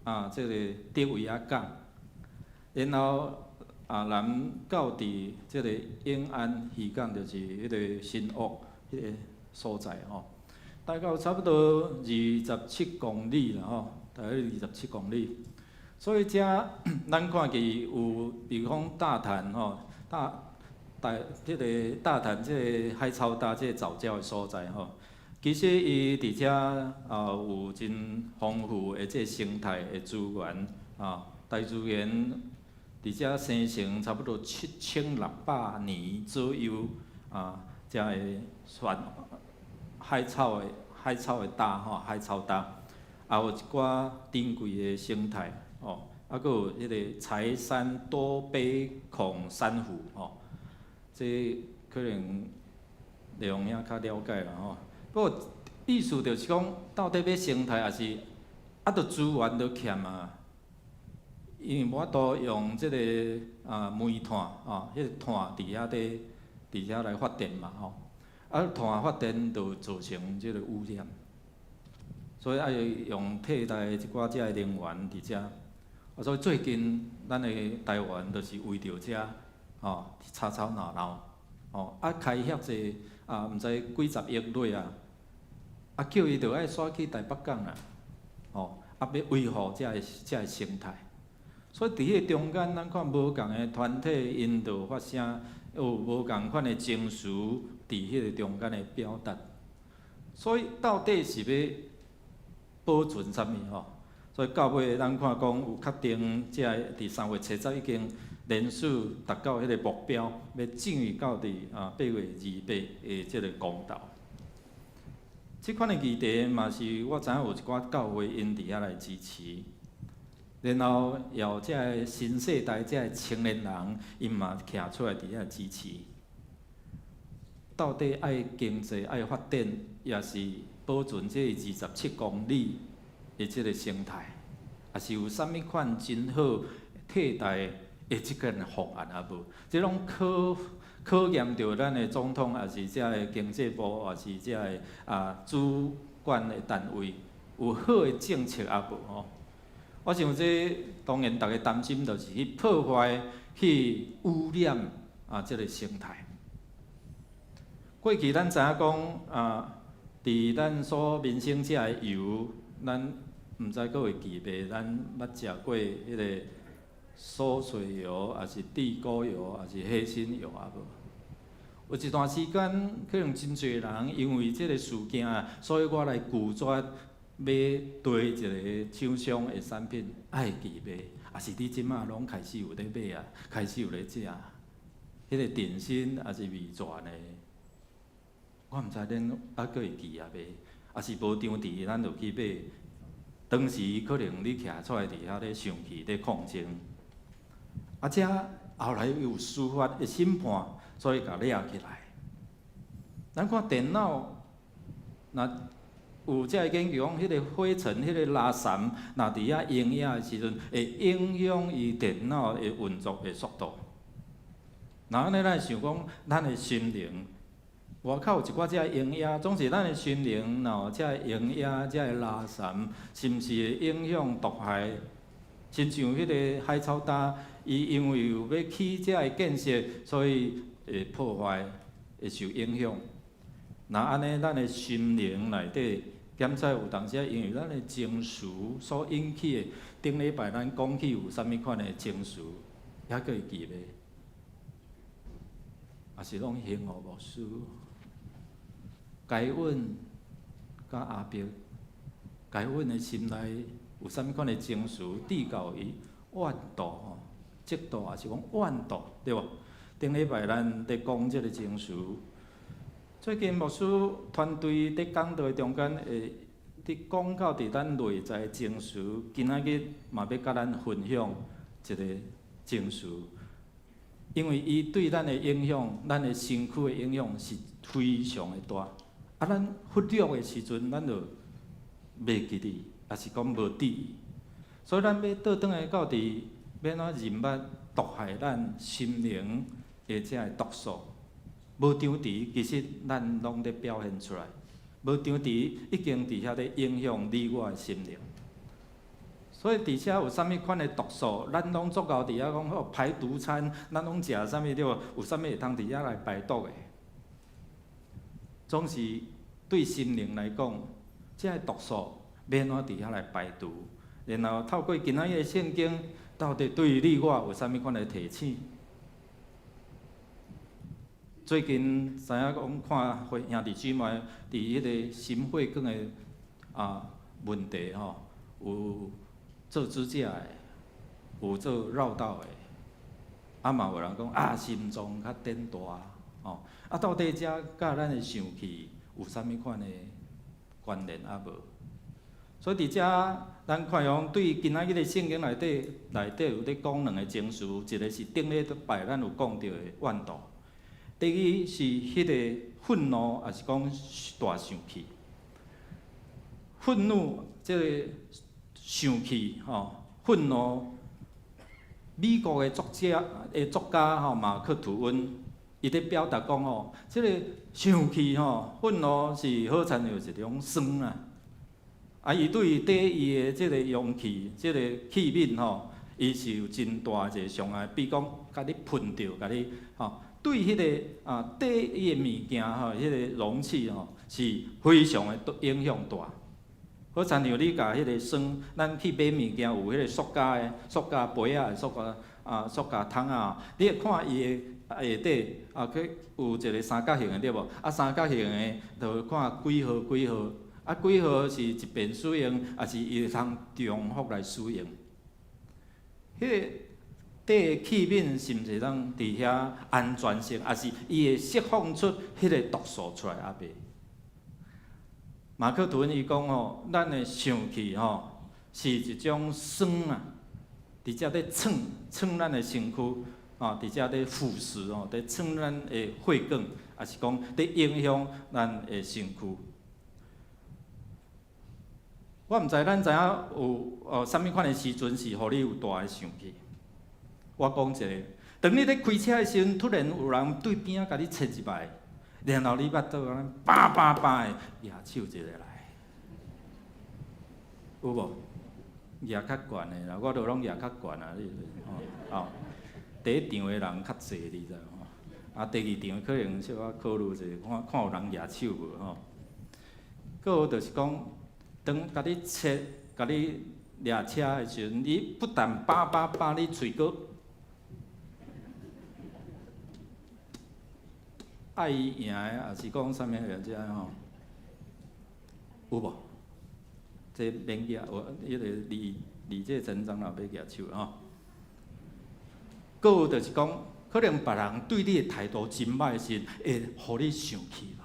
啊，這個得維仔港，然後啊南到佇這個永安漁港，就是彼個新屋彼個所在吼。大概有差不多二十七公里啦，吼，大概二十七公里。所以遮咱看見有，比如講大潭吼，大大這個大潭這個海草礁這個藻礁的所在吼，其實伊佇遮啊有真豐富的這個生態的資源啊，大自然佇遮生成差不多7600年左右啊，才會算海草的礁吼，海草礁，也有一寡珍貴的生態吼，啊，閣有彼個柴山多杯孔珊瑚吼，這可能梁兄較了解啦吼。不過意思就是講，到底欲生態抑是啊，著資源都欠啊，因為無法度用這個啊煤炭啊，彼個炭佇遐佇佇遐來發電嘛吼，啊炭發電就造成這個污染，所以愛用替代一寡這个能源佇遮。啊，所以最近咱的台灣就是為著這吼吵吵鬧鬧，吼啊開遐濟啊，毋知幾十億落啊，啊叫伊著愛徙去台北港啦，吼啊欲維護這个生態。所以佇彼個中間，咱看無仝的團體，𪜶就發聲，有無仝款的情緒佇彼個中間的表達。所以到底是欲保存啥物吼？所以到尾咱看講有確定，這个佇3月7日已經連續達到彼個目標，欲進入到佇啊8月28的這個公投。這款的議題嘛是我知影有一寡教會𪜶佇遐來支持，然後也有這个新世代這个青年人，𪜶嘛徛出來佇遐支持。到底愛經濟愛發展，抑是保存這二十七公里的這個生態，抑是有啥物款真好替代的這個方案啊無？這攏考考驗著咱的總統，抑是這个經濟部，抑是這个啊主管的單位，有好的政策啊無吼？我想這當然逐家擔心，就是去破壞、去污染啊這個生態。過去咱知影講啊，佇咱所民生食的油，咱毋知閣會記袂？咱捌食過彼個酥脆油，抑是地溝油，抑是黑心油啊無？有一段時間，可能真濟人因為這個事件，所以我來拒絕買對一個廠商的產品，愛記袂？抑是你這馬攏開始有咧買啊，開始有咧食，彼個點心抑是味全的，我毋知恁猶閣會記啊袂？啊是無張持，咱就去買。當時可能你徛出來佇遐咧生氣咧抗爭，啊，這後來有司法的審判，所以共掠起來。咱看電腦，若有這個研究講，彼個灰塵、彼個垃圾，若佇遐營養的時陣，會影響伊電腦的運作的速度。若按呢，咱會想講，咱的心靈外口有一寡這個營養，總是咱的心靈若有這個營養、這個垃圾，是毋是會影響毒害？親像彼個海草礁，伊因為有欲起這个建設，所以會破壞，會受影響。若按呢，咱的心靈內底檢測有當時啊，因為咱的情緒所引起的，頂禮拜咱講起有啥物款的情緒，猶閣會記袂？也是攏幸福牧師、該隱佮亞伯，該隱的心內有啥物款的情緒，致到伊怨妒吼，嫉妒也是講怨妒，對無？頂禮拜咱佇講這个情緒。最近牧師團隊佇講道中間會佇講到佇咱內在的情緒，今仔日嘛欲佮咱分享一个情緒，因為伊對咱的影響，咱的身軀的影響是非常的大。啊，咱忽略的時陣，咱就袂記得，抑是講無注意。所以咱欲倒轉來到佇欲按怎認捌毒害咱心靈的這个毒素。無張持，其實咱攏咧表現出來。無張持已經佇遐咧影響你我的心靈。所以佇遮有啥物款的毒素，咱攏足夠佇遐講哦排毒餐，咱攏食啥物對無？有啥物會通佇遐來排毒的？總是對心靈來講，這个毒素欲按怎佇遐來排除？然後透過今仔日的聖經，到底對你我有啥物款的提醒？最近知影講看兄弟姊妹佇彼个心血管的問題吼，有做支架的，有做繞道的，啊嘛有人講啊心臟較顛大吼，啊到底這佮咱的生氣有啥物款的關聯啊無？所以佇遮咱看講對今仔日的聖經內底有咧講兩个情緒，一个是頂禮拜咱有講著的怨妒。第二是彼个憤怒，抑是講大生氣。憤怒這个生氣吼，憤怒。美國的作者的作家吼馬克吐溫，伊咧表達講吼，這个生氣吼，憤怒是好親像一種酸啊。啊，伊對底伊的這个容器、這个器皿吼，伊是有真大一个傷害，比如講，共你噴著，共你吼。對彼个啊，底伊的物件吼，彼个容器吼，是非常的影響大。好親像你共彼个酸，咱去買物件有彼个塑膠的、塑膠杯仔、塑膠桶仔，你會看伊的下底啊，去有一个三角形的對無？啊，三角形的就看幾號幾號，啊，幾號是一遍使用，抑是伊會通重複來使用？彼个底的器皿是毋是通佇遐安全性，抑是伊會釋放出彼个毒素出來抑未？馬克吐溫伊講吼，咱的生氣吼是一種酸啊，佇遮咧嗆嗆咱的身軀，吼，佇遮咧腐蝕吼，佇嗆咱的血管，抑是講佇影響咱的身軀。我毋知咱知影有啥物款的時陣是予你有大的生氣。我講一个，當你咧開車的時陣，突然有人對邊仔共你切入來，然後你腹肚按呢叭叭叭的舉手一个來，有無？舉較懸的啦，我都攏舉較懸啊，你吼哦。第一場的人較濟，你知無？啊，第二場可能小可考慮者，看看有人舉手無吼。閣有就是講，當共你切、共你掠車的時陣，你不但叭叭叭，你喙閣愛伊贏的，抑是講啥物樣這吼？有無？這免舉，有彼个李李這陳長老欲舉手吼。閣有就是講，可能別人對你的態度真歹時，會予你生氣無？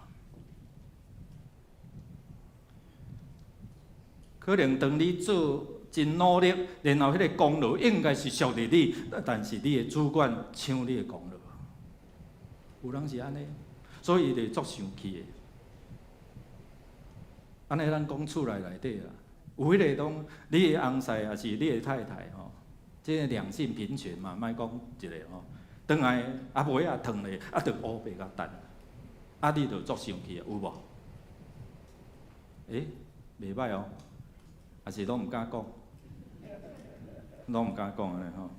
可能當你做真努力，然後彼个功勞應該是屬於你，但是你的主管搶你的功勞，有人是按呢，所以伊就足生氣的。按呢，咱講厝內內底啦，有彼个講你的翁婿抑是你的太太吼，這个兩性平權嘛，莫講一个吼，轉來啊尾仔褪咧，啊就烏白共擲，啊你就足生氣啊，有無？欸，袂䆀哦，抑是攏毋敢講，攏毋敢講按呢吼。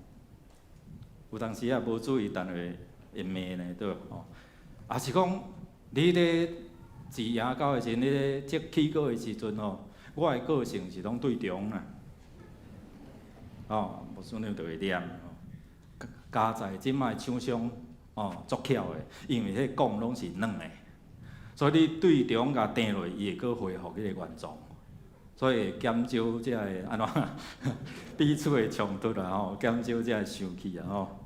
有當時啊無注意，但會會罵呢，對吼。抑是講你咧飼野狗的時陣，你咧織氣果的時陣吼，我的個性是攏對中啦，吼，無順了就會念吼。佳哉這擺廠商哦足巧的，因為彼個摃攏是軟的，所以你對中共釘落，伊會閣恢復彼个原狀，所以會減少這个按怎彼此的衝突啦吼，減少這个生氣啊吼。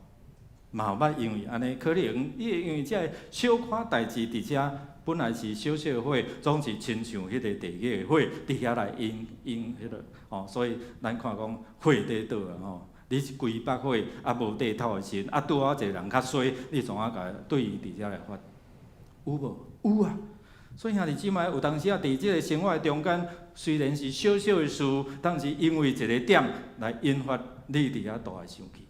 嘛有捌因為按呢，可能你會因為這个小可代誌佇遮本來是小小的火，總是親像彼个地獄的火，佇遐來引引彼个吼，所以咱看講火佇佗啊吼，你是規腹火，啊無塊頭的時陣，啊拄好一個人較衰，你怎啊共對伊佇遮來發？有無？有啊！所以兄弟姊妹，有當時啊，佇這个生活中間，雖然是小小的事，但是因為一个點來引發你佇遐大的生氣。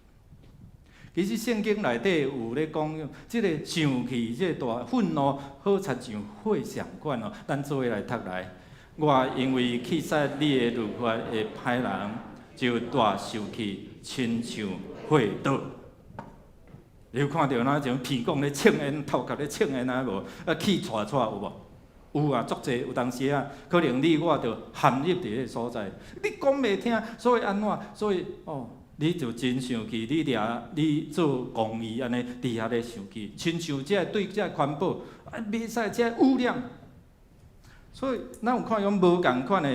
其實聖經內底有咧講，這个生氣，這个大憤怒，好親像火相仝哦。咱做伙來讀來，我因為棄殺你的律法的歹人，就大生氣，親像火爐。你有看著若像鼻孔咧衝煙，頭殼咧衝煙啊無？啊氣掣掣有無？有啊，足濟有當時啊，可能你我就陷入佇彼个所在，你講袂聽，所以按怎？所以哦。你就真生氣，你掠你做公義按呢，佇遐咧生氣，親像這个對這个環保啊，袂使這个污染。所以咱有看講無仝款的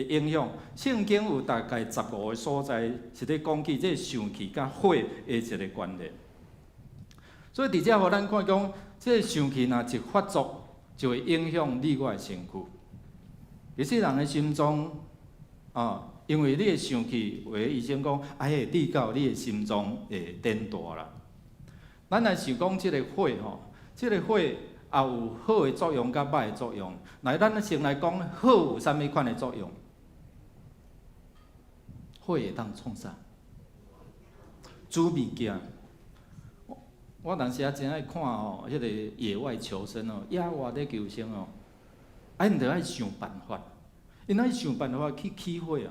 影響。聖經有大概15個所在是咧講起這个生氣佮火的一個關聯。所以佇遮予咱看講，這个生氣若一發作，就會影響你我的身軀。其實人的心臟啊。因為你的生氣，有的醫生講，啊，會致到你的心臟會變大啦。咱來想講這个火吼，這个火也有好的作用佮歹的作用。來，咱先來講火有啥物款的作用？火會當創啥？煮物件。我當時啊真愛看吼，彼个野外求生哦，野外咧求生哦，啊，𪜶著愛想辦法，𪜶愛想辦法去起火啊。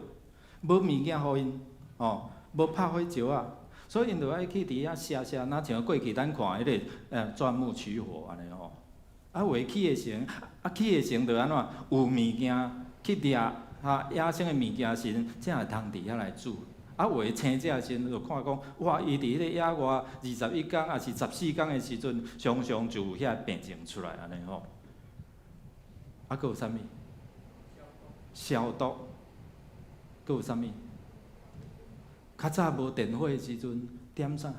無物件予𪜶，吼，無拍火石仔，所以𪜶就愛去佇遐寫寫，若像過去咱看彼个鑽木取火按呢吼。啊，有的起的時，啊起的時就按怎？有物件去掠哈野生的物件時，才會通佇遐來煮。啊，有的生食的時就看講，哇，伊佇彼個野外21工抑是14工的時陣，常常就有遐病症出來按呢吼。啊，閣有啥物？消毒。閣有啥物？較早無電火的時陣，點啥？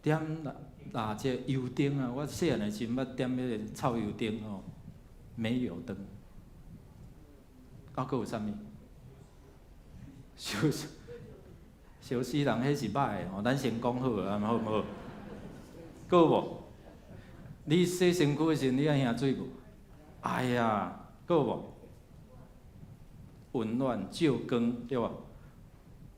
點蠟燭、油燈啊！我細漢的時陣捌點彼个臭油燈吼，煤油燈。啊，閣有啥物？燒燒死人，彼是歹的吼，咱先講好啊，好毋好？閣有無？你洗身軀的時陣，你愛興水無？哎呀，閣有無？溫暖照光，對無？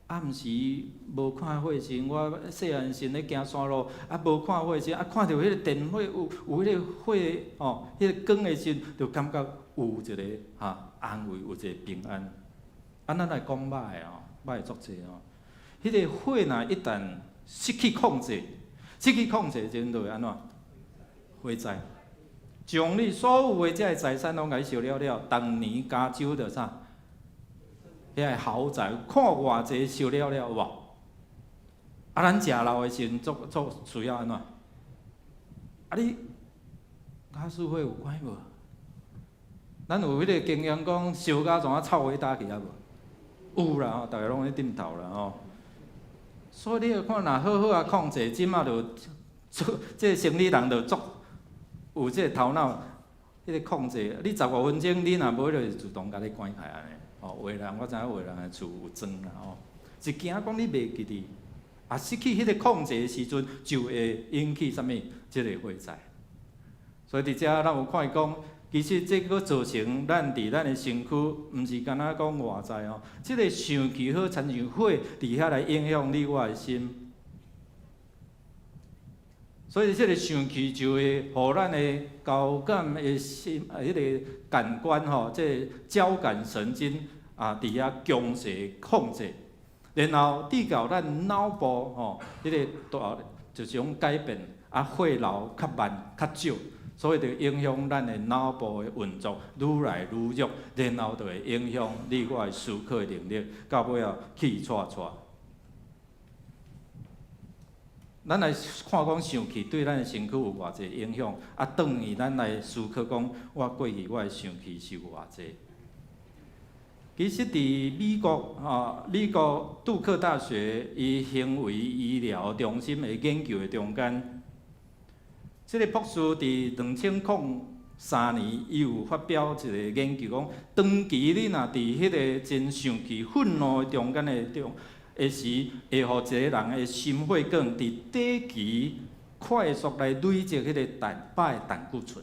暗時無看火時，我細漢時咧行山路，啊無看火時，啊看著彼个電火有有彼个火吼，彼个光的時，就感覺有一個哈安慰，有一個平安。啊，咱來講歹的吼，歹足濟吼。彼个火若一旦失去控制，失去控制時陣就會按怎？火災，將你所有的這个財產攏共你燒了了。當年加州著啥？遐个豪宅看偌濟燒了了有無？啊，咱食老的時陣足足需要按怎？啊，你佮燒火有關無？咱有彼個經驗講燒甲怎啊臭火焦去啊無？有啦吼，逐个攏咧點頭啦吼。所以你看，若好好啊控制，這馬就做這个生理人就足有這个頭腦，彼个控制，你15分鐘，你若無就是自動共你關起來按呢。吼，有的人我知影有的人的厝有裝啦吼，是驚講你袂記得，啊失去彼個控制的時陣，就會引起啥物？這個火災。所以佇遮咱有看見講，其實這閣造成咱佇咱的身軀，毋是干焦講外在哦，這個生氣好親像火佇遐來影響你我的心。所以這個生氣就會予咱的交感的心，彼個感官吼，這個交感神經啊，佇遐強勢控制，然後直到咱腦部吼，彼個大就是講改變，啊，血流較慢、較少，所以就影響咱的腦部的運作愈來愈弱，然後就會影響你我的思考的能力，到尾仔氣掣掣。咱來看講生氣對咱的身軀有偌濟影響，啊，轉去咱來思考講，我過去我的生氣是有偌濟。其實佇美國吼，美國杜克大學伊行為醫療中心的研究的中間，這個博士佇2003年，伊有發表一個研究講，長期你若佇彼個真生氣、憤怒的中間的中的時，會予一個人的心血管佇短期快速來累積彼個蛋白的膽固醇。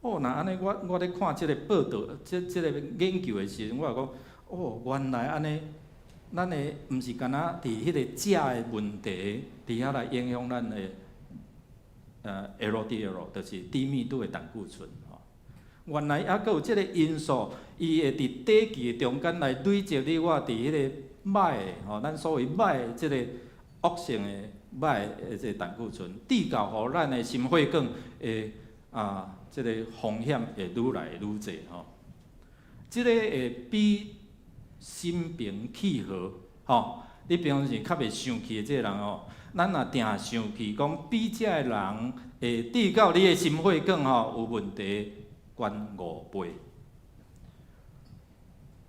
哦，若按呢，我咧看這個報道，這個研究的時陣，我就講，哦，原來按呢，咱的毋是干焦佇彼個食的問題，佇遐來影響咱的LDL，就是低密度的膽固醇吼。原來猶閣有這個因素，伊會佇短期的中間來累積你我佇彼個歹的吼，咱所謂歹的這個惡性的歹的這個膽固醇，直到予咱的心血管會啊，這個風險會愈來愈濟吼。這個會比心平氣和吼，你平常時較袂生氣的這個人吼，咱若定生氣，講比這個人會直到你的心血管吼有問題，懸5倍。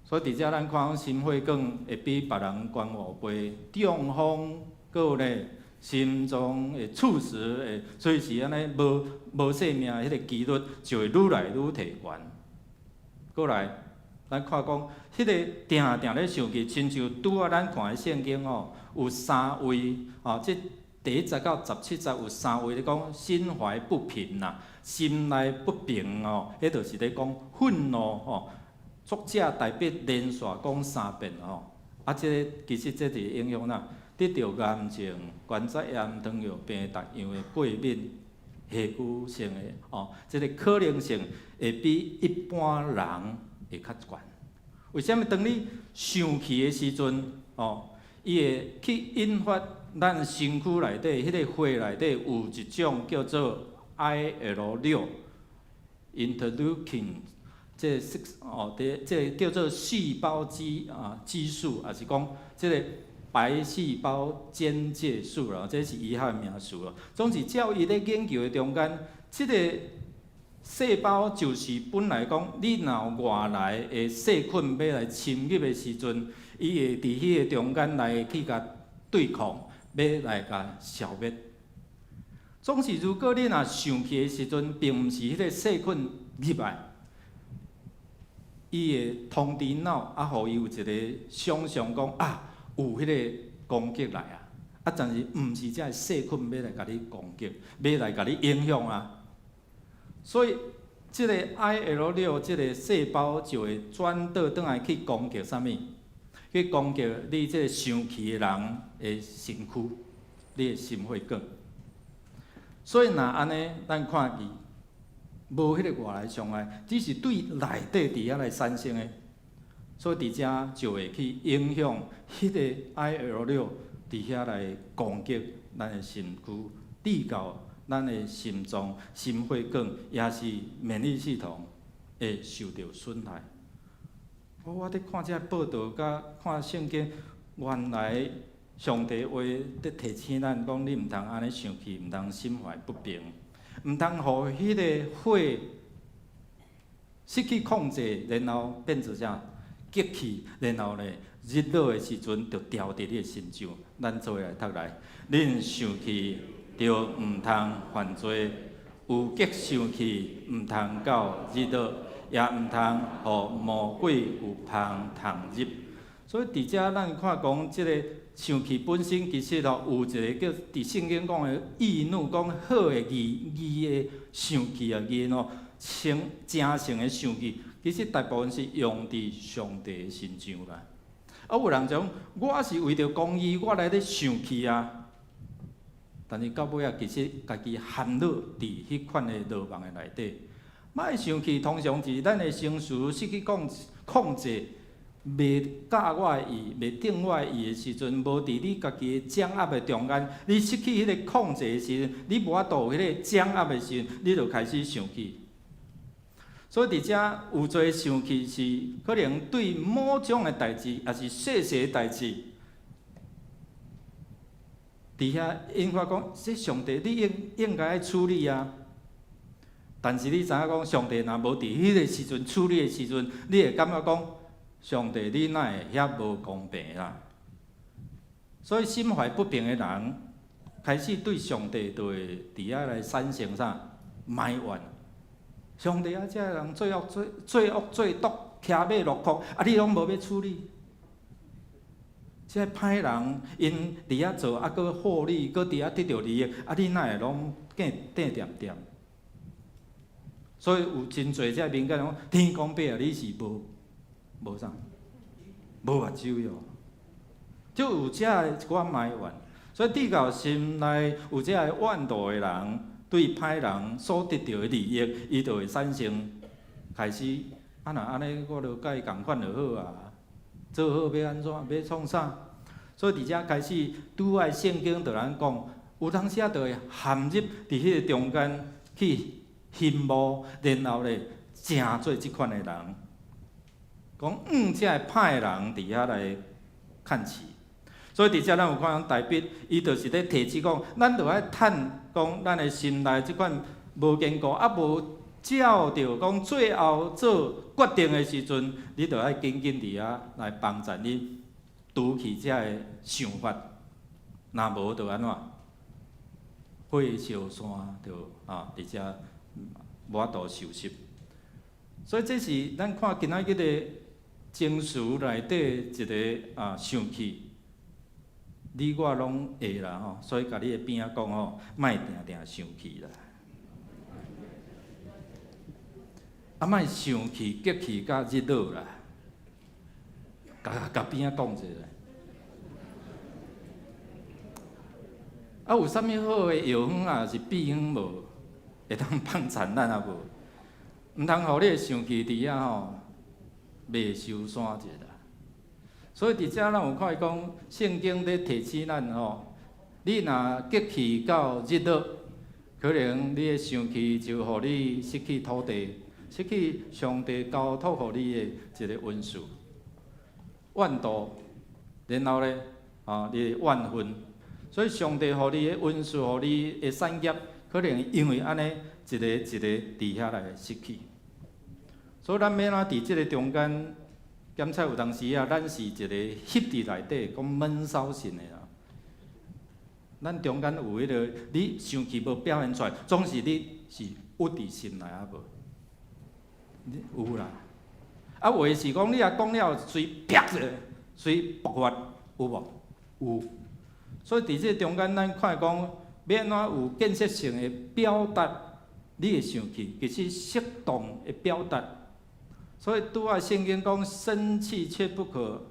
所以佇遮咱看講心血管會比別人懸5倍，中風，閣有咧心臟會猝死，會隨時按呢無無性命的彼個幾率就會愈來愈提懸。過來，咱看講，彼個定定咧生氣，親像拄仔咱看的聖經吼，有三位吼，這第1節到17節有三位咧講心懷不平啦，心內不平哦，彼就是咧講憤怒吼。作者特別連續講三遍吼，啊，這個其實這是影響哪？得著癌症、關節炎、糖尿病逐樣的過敏、下久性的吼，這個可能性會比一般人會較懸。為啥物？當你生氣的時陣，吼，伊會去引發咱身軀內底彼個血內底有一種叫做 IL 6 interleukin。這個哦，這個叫做細胞激啊激素，抑是講這個白細胞間介素啦，這是醫學名詞咯。總是照伊咧研究的中間，這個細胞就是本來講，你若有外來的細菌欲來侵入的時陣，伊會佇彼個中間來去共對抗，欲來共消滅。總是如果你若生氣的時陣，並毋是彼個細菌入來。伊會通知腦，啊，予伊有一個想象講啊，有彼個攻擊來啊，啊，但是毋是這个細菌欲來共你攻擊，欲來共你影響啊。所以，這個 IL 6這個細胞就會轉倒轉來去攻擊啥物？去攻擊你這個生氣的人的身軀，你的心血管。所以，若按呢，咱看見。無彼個外來傷害，只是對內底佇遐來產生的，所以佇遮就會去影響彼個 IL 6佇遐來攻擊咱的身軀，直到咱的心臟、心血管，也是免疫系統會受著損害。我佇看這報道，佮看聖經，原來上帝話佇提醒咱講，你毋通按呢生氣，毋通心懷不平。毋通予彼個火失去控制，然後變做啥激氣，然後咧日落的時陣就掉佇你的身上。咱做伙來讀來，恁生氣就毋通犯罪，有激生氣，毋通到日落，也毋通予魔鬼有縫通入。所以佇遮咱看講，這个生氣本身其實吼有一个叫佇聖經講的義怒，講好的義義的生氣啊，義怒成誠誠的生氣，其實大部分是用佇上帝的身上啦。啊，有人講，我是為著公義，我來咧生氣啊。但是到尾仔，其實家己陷落佇彼款的羅網的內底。莫生氣，通常是咱的情緒失去控制，袂佮我的意，袂定我的意的時陣，無佇你家己的掌握的中間，你失去彼个控制的時陣，你無法度有彼个掌握的時陣，你就開始生氣。所以佇遮有濟生氣是可能對某種的代誌，抑是細細的代誌，佇遐引發講，這上帝你應該愛處理啊。但是你知影講，上帝若無佇彼个時陣處理的時陣，你會感覺講，上帝你哪會遐無公平啦？所以心懷不平的人，開始對上帝就會佇遐來產生啥埋怨。上帝啊，這个人罪惡最毒，騎馬落礦，啊，你攏無欲處理？這个歹人𪜶佇遐做，啊，閣獲利，閣佇遐得著利益，啊，你哪會攏見定恬恬？所以有真濟這民間講，天公伯啊，你是無啥，無目睭喲，就有這个一寡埋怨。所以至到心內有這个怨妒的人，對歹人所得著的利益，伊就會產生開始，啊若按呢，我就佮伊仝款就好啊，做好欲按怎，欲創啥？所以佇遮開始，拄愛聖經就咱講，有當時仔就會陷入佇彼个中間去羨慕，然後咧成做這款的人，講這个歹人佇遐來看齊。所以佇遮咱有看大衛，伊就是咧提醒講，咱著愛趁講咱的心內這款無堅固，啊無照著講最後做決定的時陣，你著愛緊緊佇遐來幫助你除去這个想法。若無就按怎？火燒山就啊，佇遮無法度收拾。所以這是咱看今仔日的情緒內底一个啊生氣。你我攏會啦吼，所以共你的邊仔講吼，莫定定生氣啦。啊，莫生氣激氣甲日落啦，共共邊仔講一下。啊，有啥物好的藥方啊？是秘方無？會當幫助咱啊無？毋通予你的生氣佇遐吼，袂收山者啦。所以佇遮咱有看伊講，聖經咧提醒咱吼，你若激氣到日落，可能你的生氣就予你失去土地，失去上帝交託予你的一个恩賜。怨妒，然後咧，啊，你會怨恨。所以上帝予你的恩賜，予你的產業，可能因為按呢，一个一个佇遐來失去。所以咱欲按怎佇這个中間？檢測有當時啊，咱是一个翕佇內底，講悶騷性的啦。咱中間有彼个，你生氣無表現出來，總是你是鬱佇心內啊無？你有啦。啊，有的是講你若講了，隨啪一下，隨爆發，有無？有。所以佇這中間，咱看講，欲按怎有建設性的表達你的生氣，其實適當的表達。所以拄仔聖經講，生氣卻不可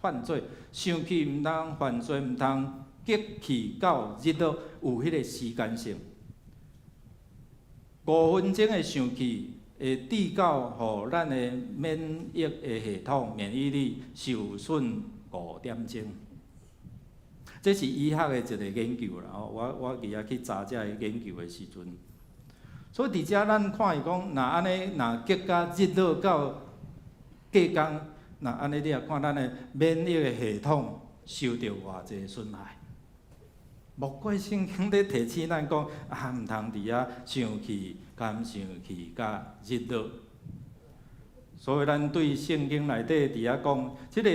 犯罪，生氣毋通犯罪，毋通激氣到日落，有彼个時間性。5分鐘的生氣會致到予咱的免疫的系統、免疫力受損5點鐘。這是醫學的一個研究啦，吼！我記得去查這个研究的時陣。所以佇遮咱看伊講，若按呢，若激甲日落到隔工，若按呢，你也看咱的免疫的系統受著偌濟損害。莫怪聖經咧提醒咱講，啊，毋通佇遐生氣，敢生氣甲日落。所以咱對聖經內底佇遐講，這个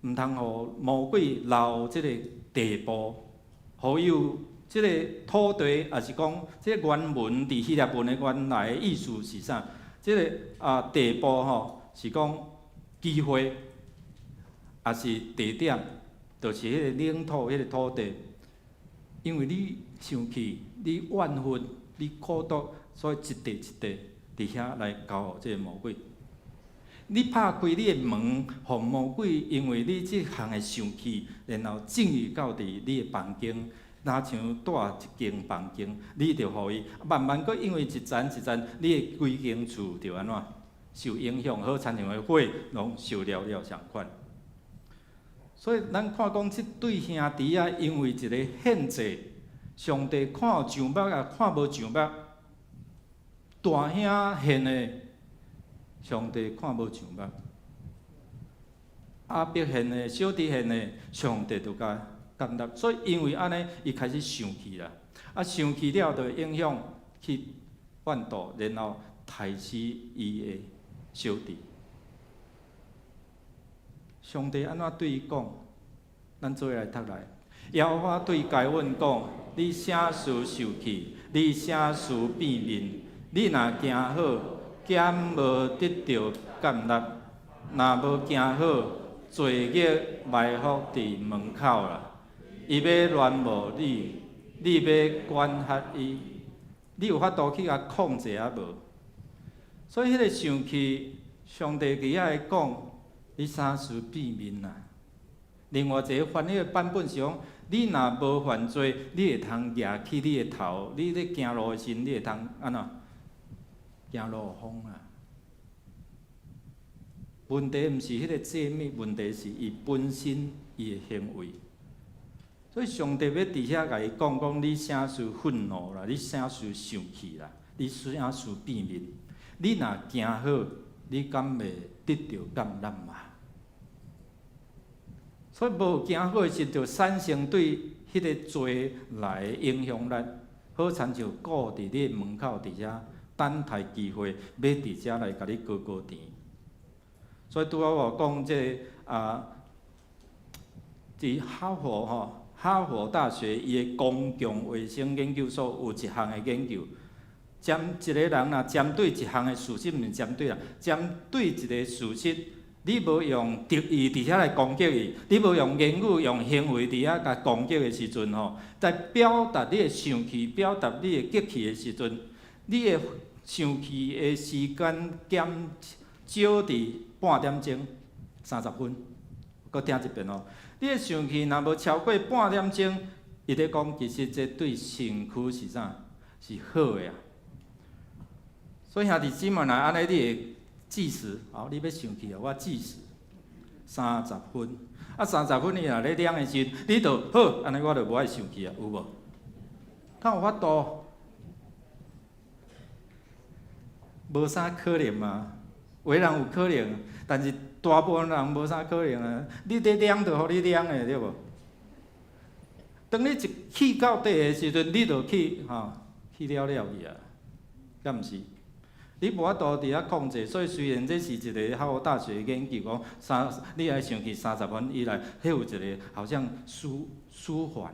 毋通予魔鬼留這个地步，予伊有這個土地，抑是講這個原文佇希臘文的原來的意思是啥？這個地步吼是講機會，抑是地點，就是彼個領土、彼個土地。因為你生氣、你怨恨、你苦毒，所以一塊一塊佇遐來交予這個魔鬼。你拍開你的門，予魔鬼因為你這項的生氣，然後進入到佇你的房間，若像蹛一間房間，你就予伊慢慢閣因為一層一層，你的規間厝就按怎受影響，好親像个火攏燒了了仝款。所以咱看講這對兄弟仔，因為一個獻祭，上帝看有上目抑看無上目，大兄獻的，上帝看無上目；亞伯獻的，小弟獻的，上帝就共接納。所以因為按呢，伊開始生氣啦。啊，生氣了就會影響去怨妒，然後刣死伊的小弟。上帝按怎對伊講？咱做伙來讀來。耶和華對該隱講：你啥事受氣？你啥事變面？你若行好，敢無得著接納？若無行好，罪孽埋伏佇門口啦。伊欲亂無你，你欲管轄伊，你有法度去共控制抑無？所以彼個生氣，上帝佇遐咧講，你啥事變面啊？另外一個翻譯的版本是講，你若無犯罪，你會通舉起你的頭，你咧行路的時陣，你會通按怎？行路風啊！問題毋是彼個祭物，問題是伊本身伊的行為。所以上帝欲佇遐共伊講講，你啥事憤怒啦，你啥事生氣啦，你啥事變面？你若行好，你敢會得著接納嘛？所以無行好的時陣，就產生對彼個罪來影響咱，好親像鼓佇你的門口佇遐等待機會，欲佇遮來共你勾勾纏。所以拄仔我講這個佇哈佛吼，哈佛大學伊的公共衛生研究所有一項的研究，針一個人若針對一項的事實，毋是針對啦，針對一個事實，你無用敵意佇遐來攻擊伊，你無用言語、用行為佇遐共攻擊的時陣吼，在表達你的生氣、表達你的激氣的時陣，你的生氣的時間減少佇半點鐘，30分。閣聽一遍哦，你的生氣若無超過半點鐘，伊咧講其實這對身軀是啥？是好的啊。所以兄弟姊妹，若按呢，你會計時，哦，你欲生氣哦，我計時三十分。啊，三十分你若咧念的時陣，你就好，按呢我就無愛生氣啊，有無？敢有法度？無啥可能嘛。有的人有可能，但是大部分人無啥可能啊。你咧念就予你念的，對無？當你一氣到底的時陣，你就去吼去了了去啊，敢毋是？你無法度佇遐控制，所以雖然這是一個哈佛大學研究講，你愛生氣三十分以內，彼有一個好像舒舒緩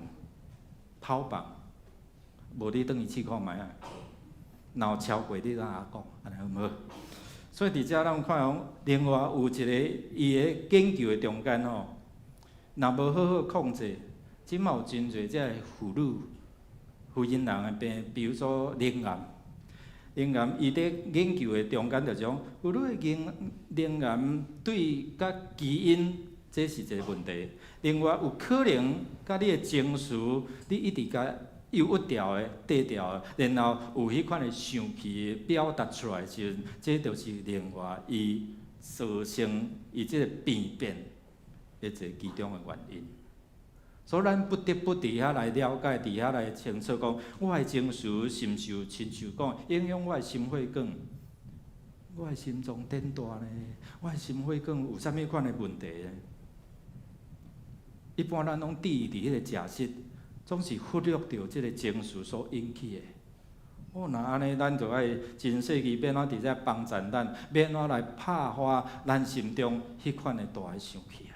跑房，無你轉去試看覓啊。若有超過你才共我講，按呢好毋好？所以佇遮咱有看講，另外有一個伊的研究的中間吼，若無好好控制，這馬有真濟這个婦女、婦人人的病，比如說乳癌。乳癌伊佇研究的中間就是講，婦女的乳癌對佮基因這是一個問題。另外有可能佮你的情緒，你一直共憂鬱掉的、低調的，然後有彼款的生氣表達出來的時陣，這就是另外伊造成伊這個病變的一個其中的原因。所以咱不得不佇遐來了解，佇遐來清楚講，我的情緒是毋是有親像講影響我的心血管？我的心臟顛大呢？我的心血管有啥物款的問題呢？一般咱攏佇佇彼個食食，總是忽略著這個情緒所引起的。哦，若按呢，咱就愛真細膩，欲按怎佇遮幫助咱，欲按怎來拍發咱心中彼款的大的生氣啊！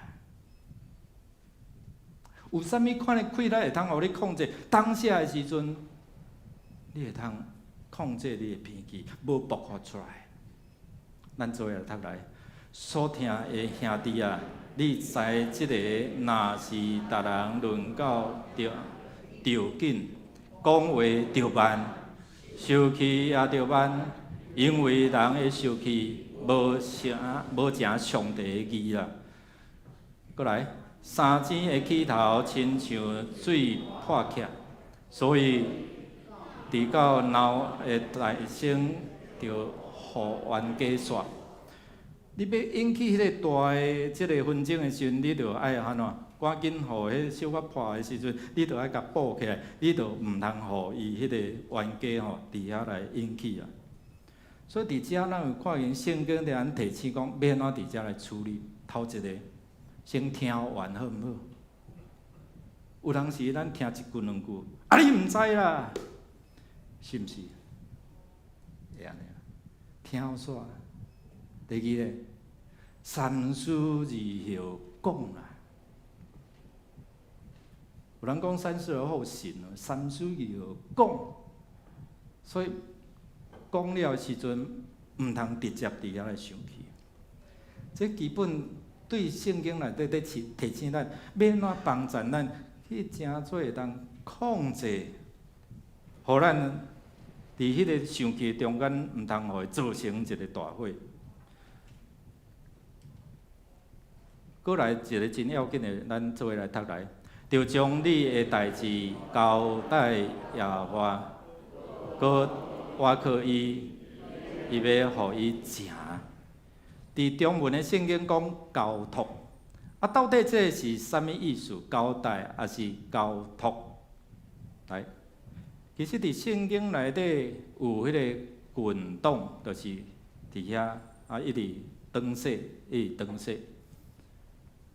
有啥物款的氣力會通予你控制？當下的時陣，你會通控制你的脾氣，無爆發出來。咱做伙來讀來，所疼的兄弟啊，你知這个若是逐人論到著著緊，講話著慢，受氣也著慢，因為人的受氣無成無成上帝的義啦。閣來，三更的起頭親像水破起，所以直到鬧的大聲，就予冤家煞。你欲引起彼个大的這个紛爭的時陣，你就愛按怎？趕緊予彼小可破的時陣，你就愛共補起來，你就毋通予伊彼个冤家吼佇遐來引起啊。所以佇遮咱有看見聖經佇按提醒講，欲按怎佇遮來處理？頭一個，先聽完好毋好？有當時咱聽一句兩句，啊你毋知啦，是毋是？會按呢？聽煞。第二个，三思而後講啦。有人講三思而後行，三思而後講，所以講了的時陣，毋通直接佇遐來生氣。這基本對聖經內底佇提醒咱，欲按怎幫助咱去誠做會當控制，予咱佇彼个生氣中間，毋通予伊造成一个大火。閣來一个真要緊的，咱做伙來讀來，著將你的代誌交代耶和華，閣倚靠伊，伊欲予伊成。佇中文的聖經講交託，啊，到底這是啥物意思？交代抑是交託？來，其實佇聖經內底有彼个滾動，就是佇遐啊，一直轉說，一直轉說。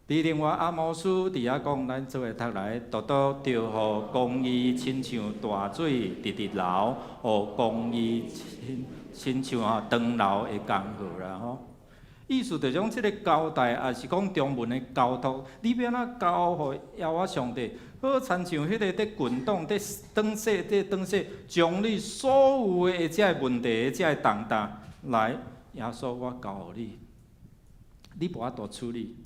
佇另外阿摩司佇遐講，咱做伙讀來，獨獨著予公義親像大水直直流，予公義親親像啊長流的江河啦吼。意思就講，這个交代，抑是講中文的交託，你欲按怎交予耶和華上帝？好親像彼个佇滾動、佇轉說、佇轉說，將你所有的這个問題、這个重擔來，耶穌，我交予你，你無法度處理。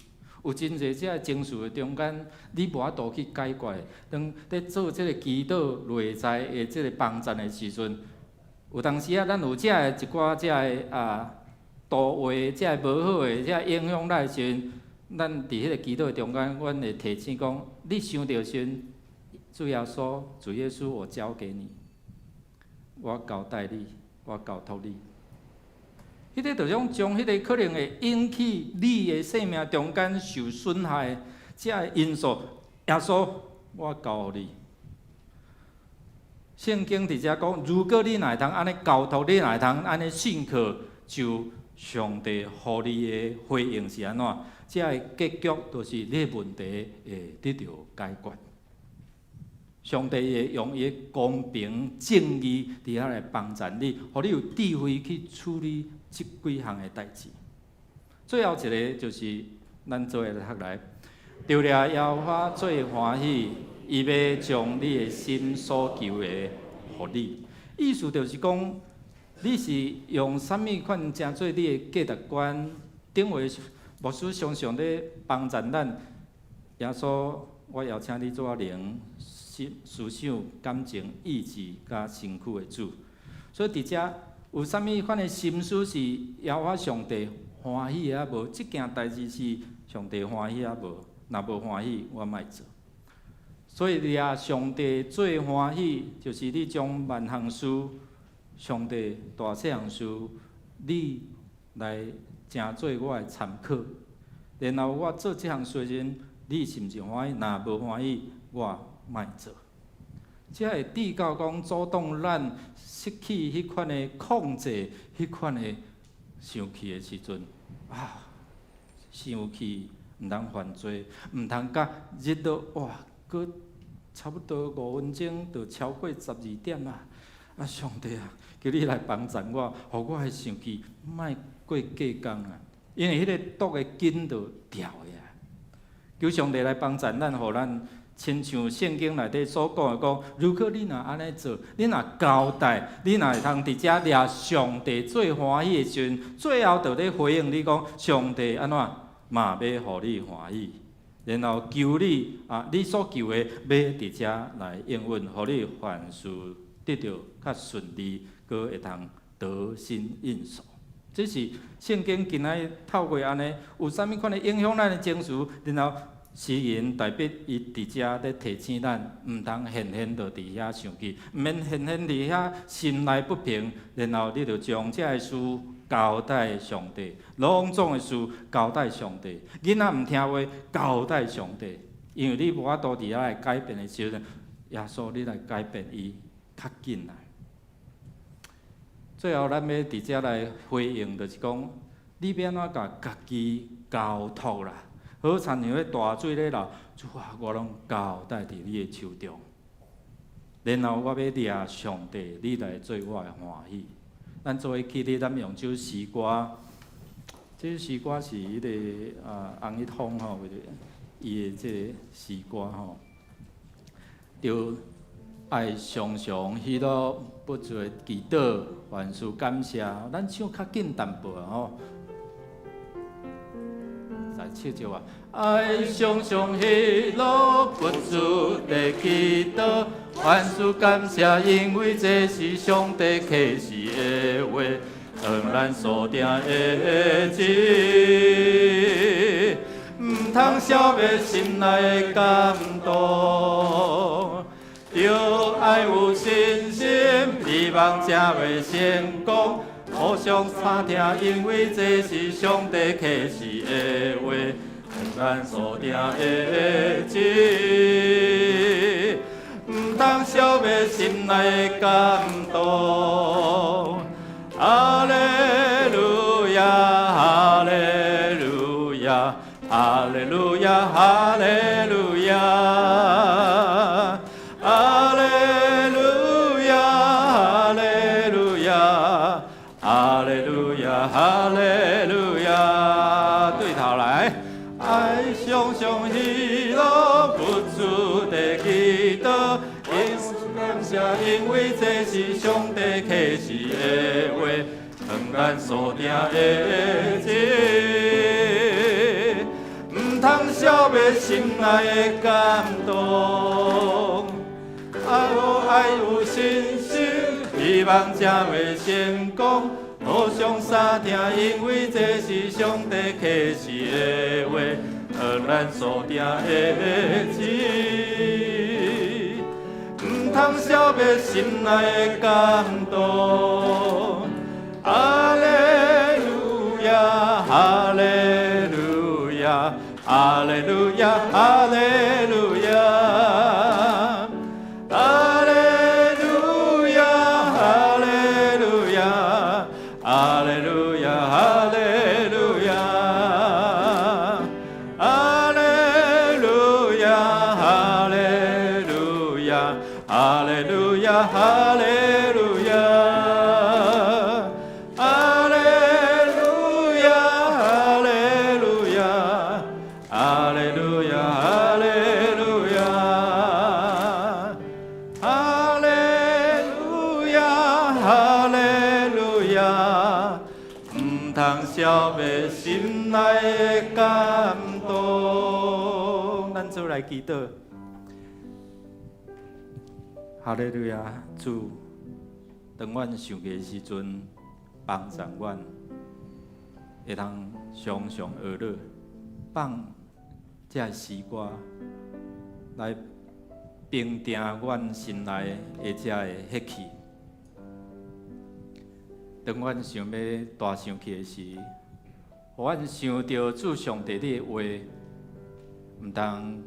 有真濟這个情緒的中間，你無法度去解決。當佇做這个祈禱內在的這个幫贊的時陣，有當時啊，咱有這个一寡這个啊圖畫，這个無好的這个影響咱的時陣，咱佇彼个祈禱的中間，阮會提醒講：你想著時陣，主耶穌，主耶穌，我交給你，我交代你，我交託你。彼个就種將彼個可能會引起你的生命中間受損害的這个因素，耶穌，我交予你。聖經佇遮講，如果你若會通按呢交託，你若會通按呢信靠，就上帝予你的回應是按怎？這个結局就是你的問題會得著解決。上帝會用伊的公平正義佇遐來幫助你，予你有智慧去處理這幾項的代誌。最後一个就是咱做伙來讀來，著掠耶和華做歡喜，伊欲將你的心所求的予你。意思就是講，你是用啥物款成做你的價值觀？頂回牧師常常咧幫助咱，耶穌，我邀請你做我靈、心、思想、感情、意志佮身軀的主。所以佇遮有啥物款的心思是耶和華上帝歡喜的抑無？這件代誌是上帝歡喜抑無？若無歡喜，我莫做。所以掠上帝最歡喜，就是你將萬項事，上帝大細項事，你來成做我的參考。然後我做這項事時，你是毋是歡喜？若無歡喜，我莫做。這會至到講阻擋咱失去彼款的控制，彼款的生氣的時陣，啊，生氣毋通犯罪，毋通佮日落哇，閣差不多5分鐘就超過12點啊！啊，上帝啊，求你來幫助我，予我的生氣莫過隔工啊！因為彼个毒的根就掉的啊！求上帝來幫助咱，予咱親像聖經內底所講的講，如果你若按呢做，你若交代，你若會通佇遮掠上帝最歡喜的時陣，最後就咧回應你講，上帝按怎嘛欲予你歡喜，然後求你啊，你所求的欲佇遮來應允，予你凡事得著較順利，閣會通得心應手。這是聖經今仔日透過按呢，有啥物款的影響咱的情緒，然後詩人大衛伊佇遮咧提醒咱，毋通現現就佇遐生氣，毋免現現佇遐心內不平，然後你就將這个事交代上帝，攏總的事交代上帝。囡仔毋聽話，交代上帝，因為你無法度佇遐來改變的時陣，耶穌你來改變伊較緊來。最後，咱欲佇遮來回應，就是講，你欲按怎共家己交託啦？好親像彼大水咧流，主啊，我攏交代佇你的手中。然後我欲掠上帝，你來做我的歡喜。咱做伙起立，咱用這首詩歌。這首詩歌是彼个啊洪一峰吼，伊的這個詩歌吼，著愛常常喜樂，不住祈禱，凡事感謝。咱唱較緊淡薄吼。來唱一啊！愛常常喜樂，不住地祈禱，凡事感謝，因為這是上帝啟示的話，當咱所定的志，毋通消滅心內的感動，著愛有信心，希望才會成功。互相相聽，因為這是上帝啟示的話，咱所定的志，毋通消滅心內的感動。哈利路亞，哈利路亞，哈利路亞，哈利路亞，哈利路亞，哈利路亞，哈利路亞，哈利路亞，對頭來，愛常常喜樂，不住地祈禱，感謝，因為這是上帝啟示的話，當咱所定的志，毋通消滅心內的感動。愛愛有信心，希望才會成功。互相相聽，因為這是上帝啟示的話，當咱所定的志，毋通消滅心內的感動。哈利路亞，哈利路亞，哈利路亞，哈利路亞，哈利路亞，哈利路亞，哈利路亞，哈利路亞，哈利路亞，哈利路亞，哈利路亞，哈利路亞，哈利路亞，哈利路亞，哈利路亞，哈利路亞，哈利路亞，哈利路亞，毋通消滅心內的感動。咱做來祈禱。哈利路亞，主，當阮生氣的時陣，幫助阮會通常常學樂，放這詩歌來平定阮心內的這个血氣。當阮想欲大生氣的時，予阮想著主上帝你的話，毋通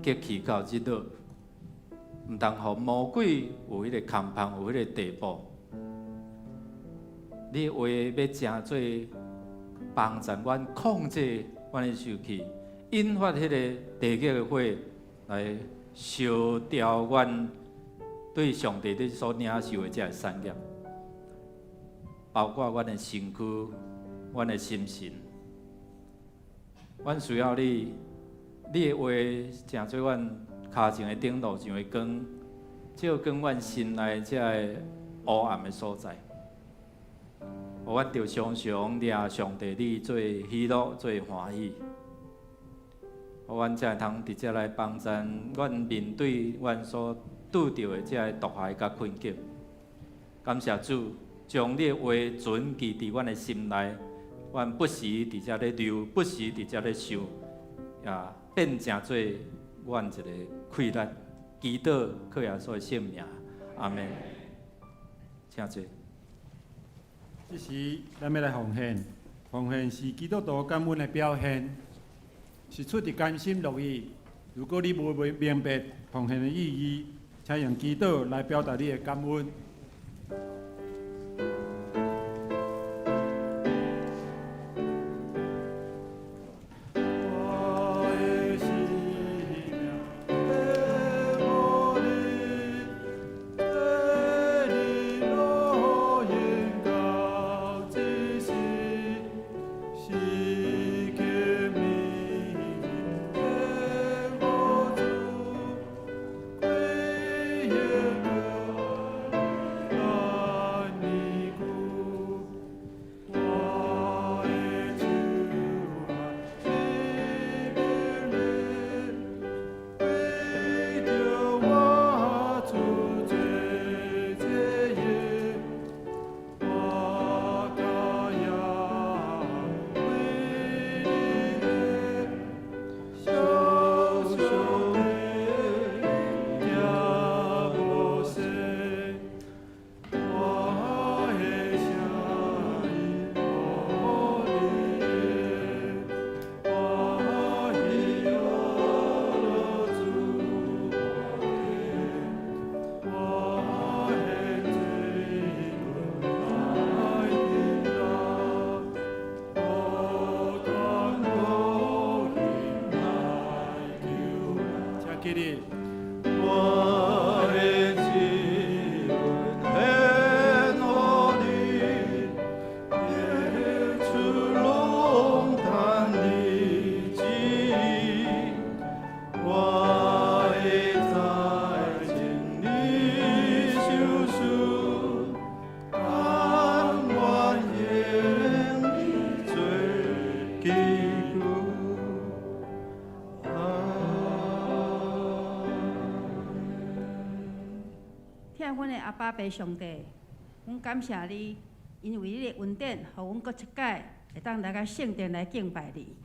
激氣到日落，毋通予魔鬼有彼個空芳，有彼個地步。你的話欲成做幫助阮控制阮的生氣，引發彼個地獄的火來燒掉阮對上帝你所領受的這个產業，包括阮的身軀、阮的心神。阮需要你，你的話成做阮跤前的燈路上的光，照光阮心內這个烏暗的所在。予阮著常常掠上帝你做喜樂、做歡喜。予阮才會通佇遮來幫贊阮面對阮所拄著的這个毒害佮困境。感謝主，將你的話存記佇阮的心內，阮不時佇遮咧流，不時佇遮咧想，也變成做阮一个氣力。祈禱靠耶穌的聖名，阿們。請坐。這時，咱欲來奉獻，奉獻是基督徒感恩的表現，是出自甘心樂意。如果你無明白奉獻的意義，請用祈禱來表達你的感恩。起立。我的救恩献予你，日出拢等你旨意，我的财尽你手术，甘愿用你做器具。阿疼阮的阿爸父上帝，阮感謝你，因為你的恩典，予阮閣一擺會當來到聖殿來敬拜你。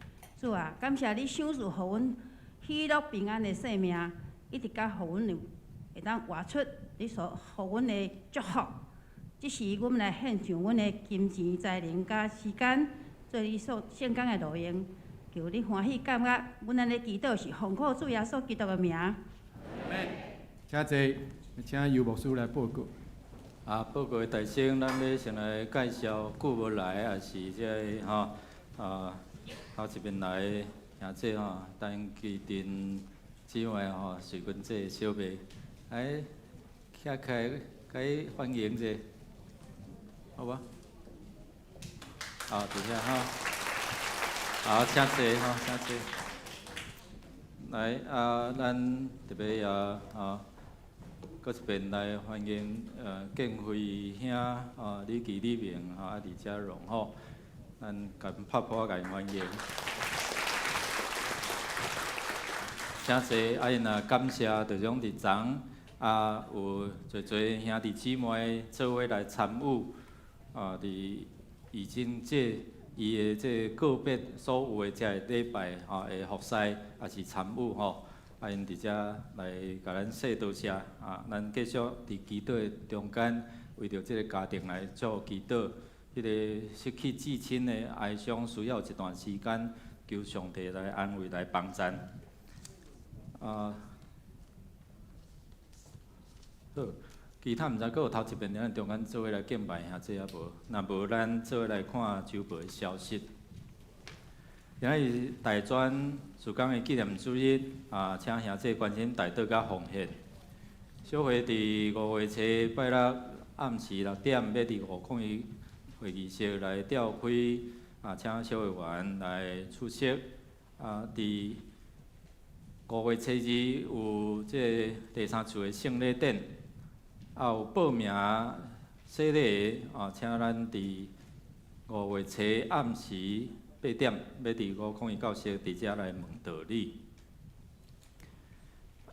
主啊，感謝你賞賜予阮喜樂平安的生命，一直到予阮有會當活出你所予阮的祝福。這時，阮來獻上阮的金錢、才能佮時間，做你所聖工的路用，求你歡喜感恩。阮按呢祈禱是奉靠主耶穌基督的名。請坐，請尤牧師來報告。啊，報告的大先，咱欲先來介紹久無來，也是這个吼啊，頭一遍來的兄姐吼，陳其鎮姊妹吼，瑞君姐小妹，來徛起來，共伊歡迎者，好無？好，佇遐吼，好，請坐吼，請坐。來啊，咱特別也啊，閣一遍來歡迎建輝兄啊，李奇、李明啊，李家榮吼，咱共拍破共𪜶歡迎。請坐，啊，𪜶也感謝，就講佇昨啊，有濟濟兄弟姊妹做伙來參與啊，佇已經這伊的這個告別所有的這个禮拜吼的服侍，也是參與吼。啊，𪜶佇遮來共咱說多謝啊！咱繼續佇祈禱的中間，為著這个家庭來做祈禱。彼个失去至親的哀傷，需要一段時間，求上帝來安慰、來幫贊。啊，好，其他毋知閣有頭一遍佇咱中間做伙來敬拜兄姊抑無？若無，咱做伙來看週報的消息。今仔日大專事工的紀念主日，啊，請兄姊關心代禱佮奉獻。小會佇5月初拜六暗時6點，欲佇501會議室來召開，啊，請小會員來出席。啊，佇5月初二有這个第三次的聖禮典，啊有報名洗禮的啊，請咱佇5月初暗時8點，欲佇501教室佇遮來問道理。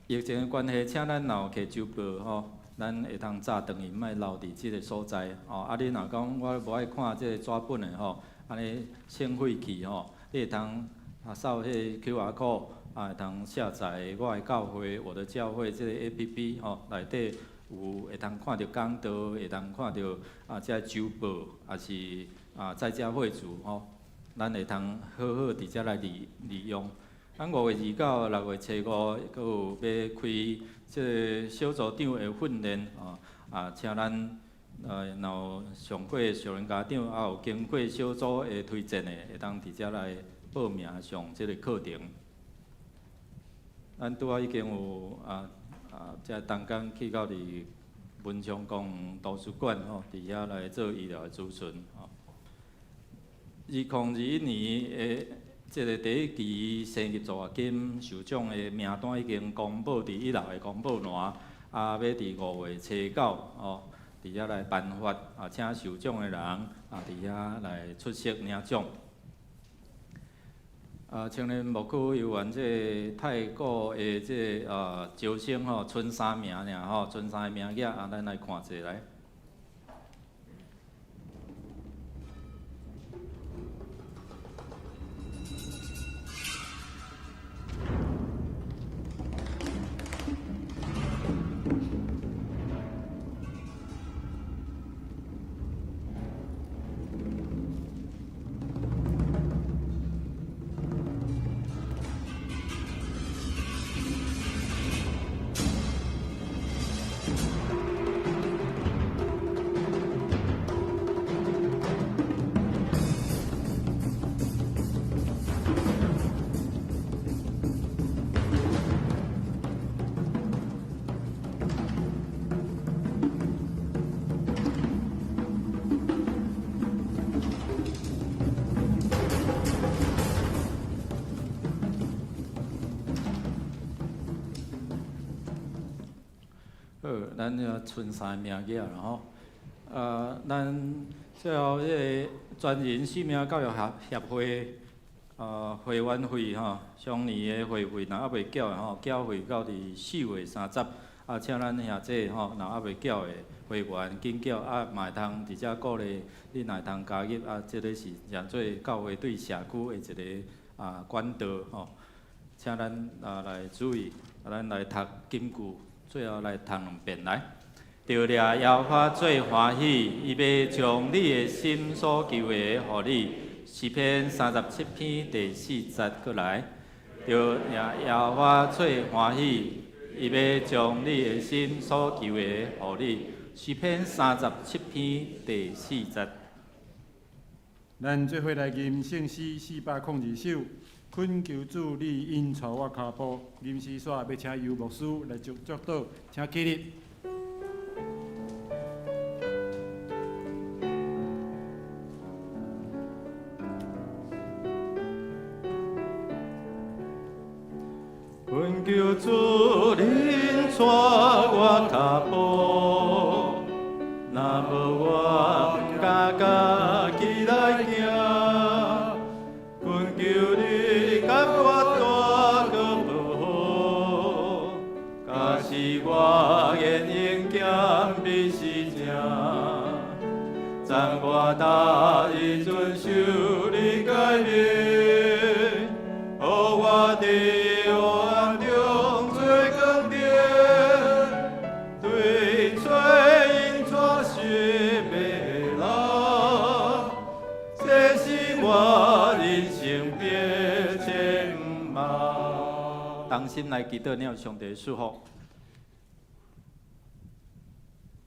疫情的關係，請咱若有摕周報吼，咱會通早轉去，莫留佇這个所在吼。啊，你若講我無愛看這个紙本的吼，按呢省費去吼，你會通啊掃彼个 QR code，啊會通下載我的教會、我的教會這个 APP 吼，內底有會通看著講道，會通看著啊這個周報，抑是啊在家會主吼，咱會通好好佇遮來利利用。咱5月29、6月初五，閣有欲開這个小組長的訓練吼，啊，請咱若有上過屬靈家長，也有經過小組的推薦的，會當佇遮來報名上這个課程。咱拄仔已經有這同工去到佇文昌公圖書館吼，佇遐來做醫療的諮詢吼。2021年的這个第一期生業助學金受獎的名單已經公布佇一樓的公布欄，啊，欲佇5月初9吼，佇遐來頒發，啊，請受獎的人啊，佇遐來出席領獎。啊，青年牧區猶原這个太古的這个招生吼，賰三名爾吼，賰三個名額啊，咱來看者來。好，咱遐賰三个名額啦吼。咱最後彼个全人生命教育協協會，會員費吼，上年的會費若猶未繳的吼，繳費到佇4月30，啊，請咱兄弟吼，若猶未繳的會員緊繳，啊，嘛會通佇遮鼓勵你，若會通加入，啊，這个是誠做教會對社區的一个管道吼，請咱來注意，啊，咱來讀金句。最後來讀兩遍來。著掠耶和華做歡喜，伊欲將你的心所求的予你。詩篇37篇第4節閣來。著掠耶和華做歡喜，伊欲將你的心所求的予你。詩篇37篇第4節。咱做伙來吟聖詩402首，懇求主你引帶我跤步。吟詩煞欲請游牧師來祝禱，請起立。懇求主引帶我跤步，若無我毋敢家己來行。懇求你共我帶閣無好，假使我言用兼備是正，讚我踏日遵守你誡命，予我佇黑暗中做光點，對找引帶尋迷人，這是我人生必前路。同心來祈禱，領上帝祝福。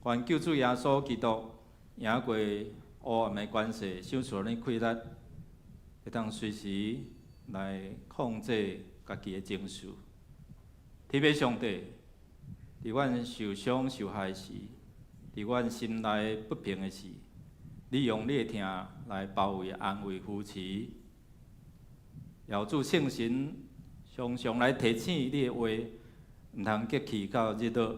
願救主耶穌基督贏過黑暗的權勢，賞賜咱氣力，會當隨時來控制家己的情緒。天父上帝，佇阮受傷受害時，佇阮心內不平的時，你用你的疼來包圍、安慰、扶持。饒主聖神常常來提醒你的話，毋通激氣到日落，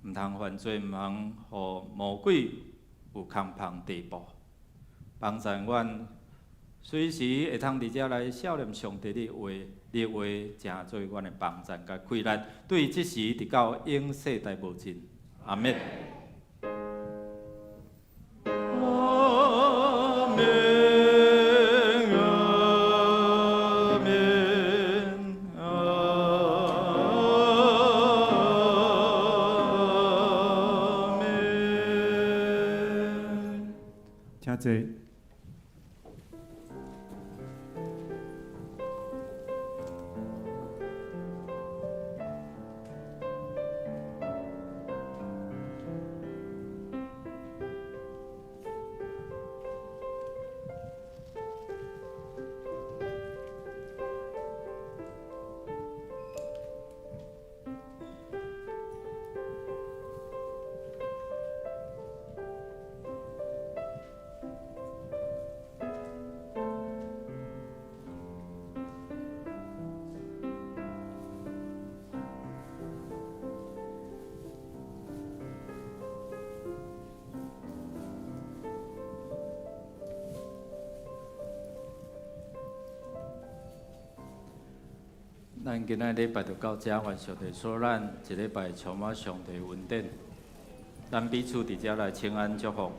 毋通犯罪，毋通予魔鬼有空芳地步。幫助阮隨時會通佇遮來默念上帝你的話，你的話成做阮的幫贊佮氣力，對這時直到永世代無盡。阿們。阿們，阿們，阿們。請坐。咱今仔禮拜就到遮，願上帝賜咱一禮拜充滿上帝恩典。咱彼此佇遮來請安祝福。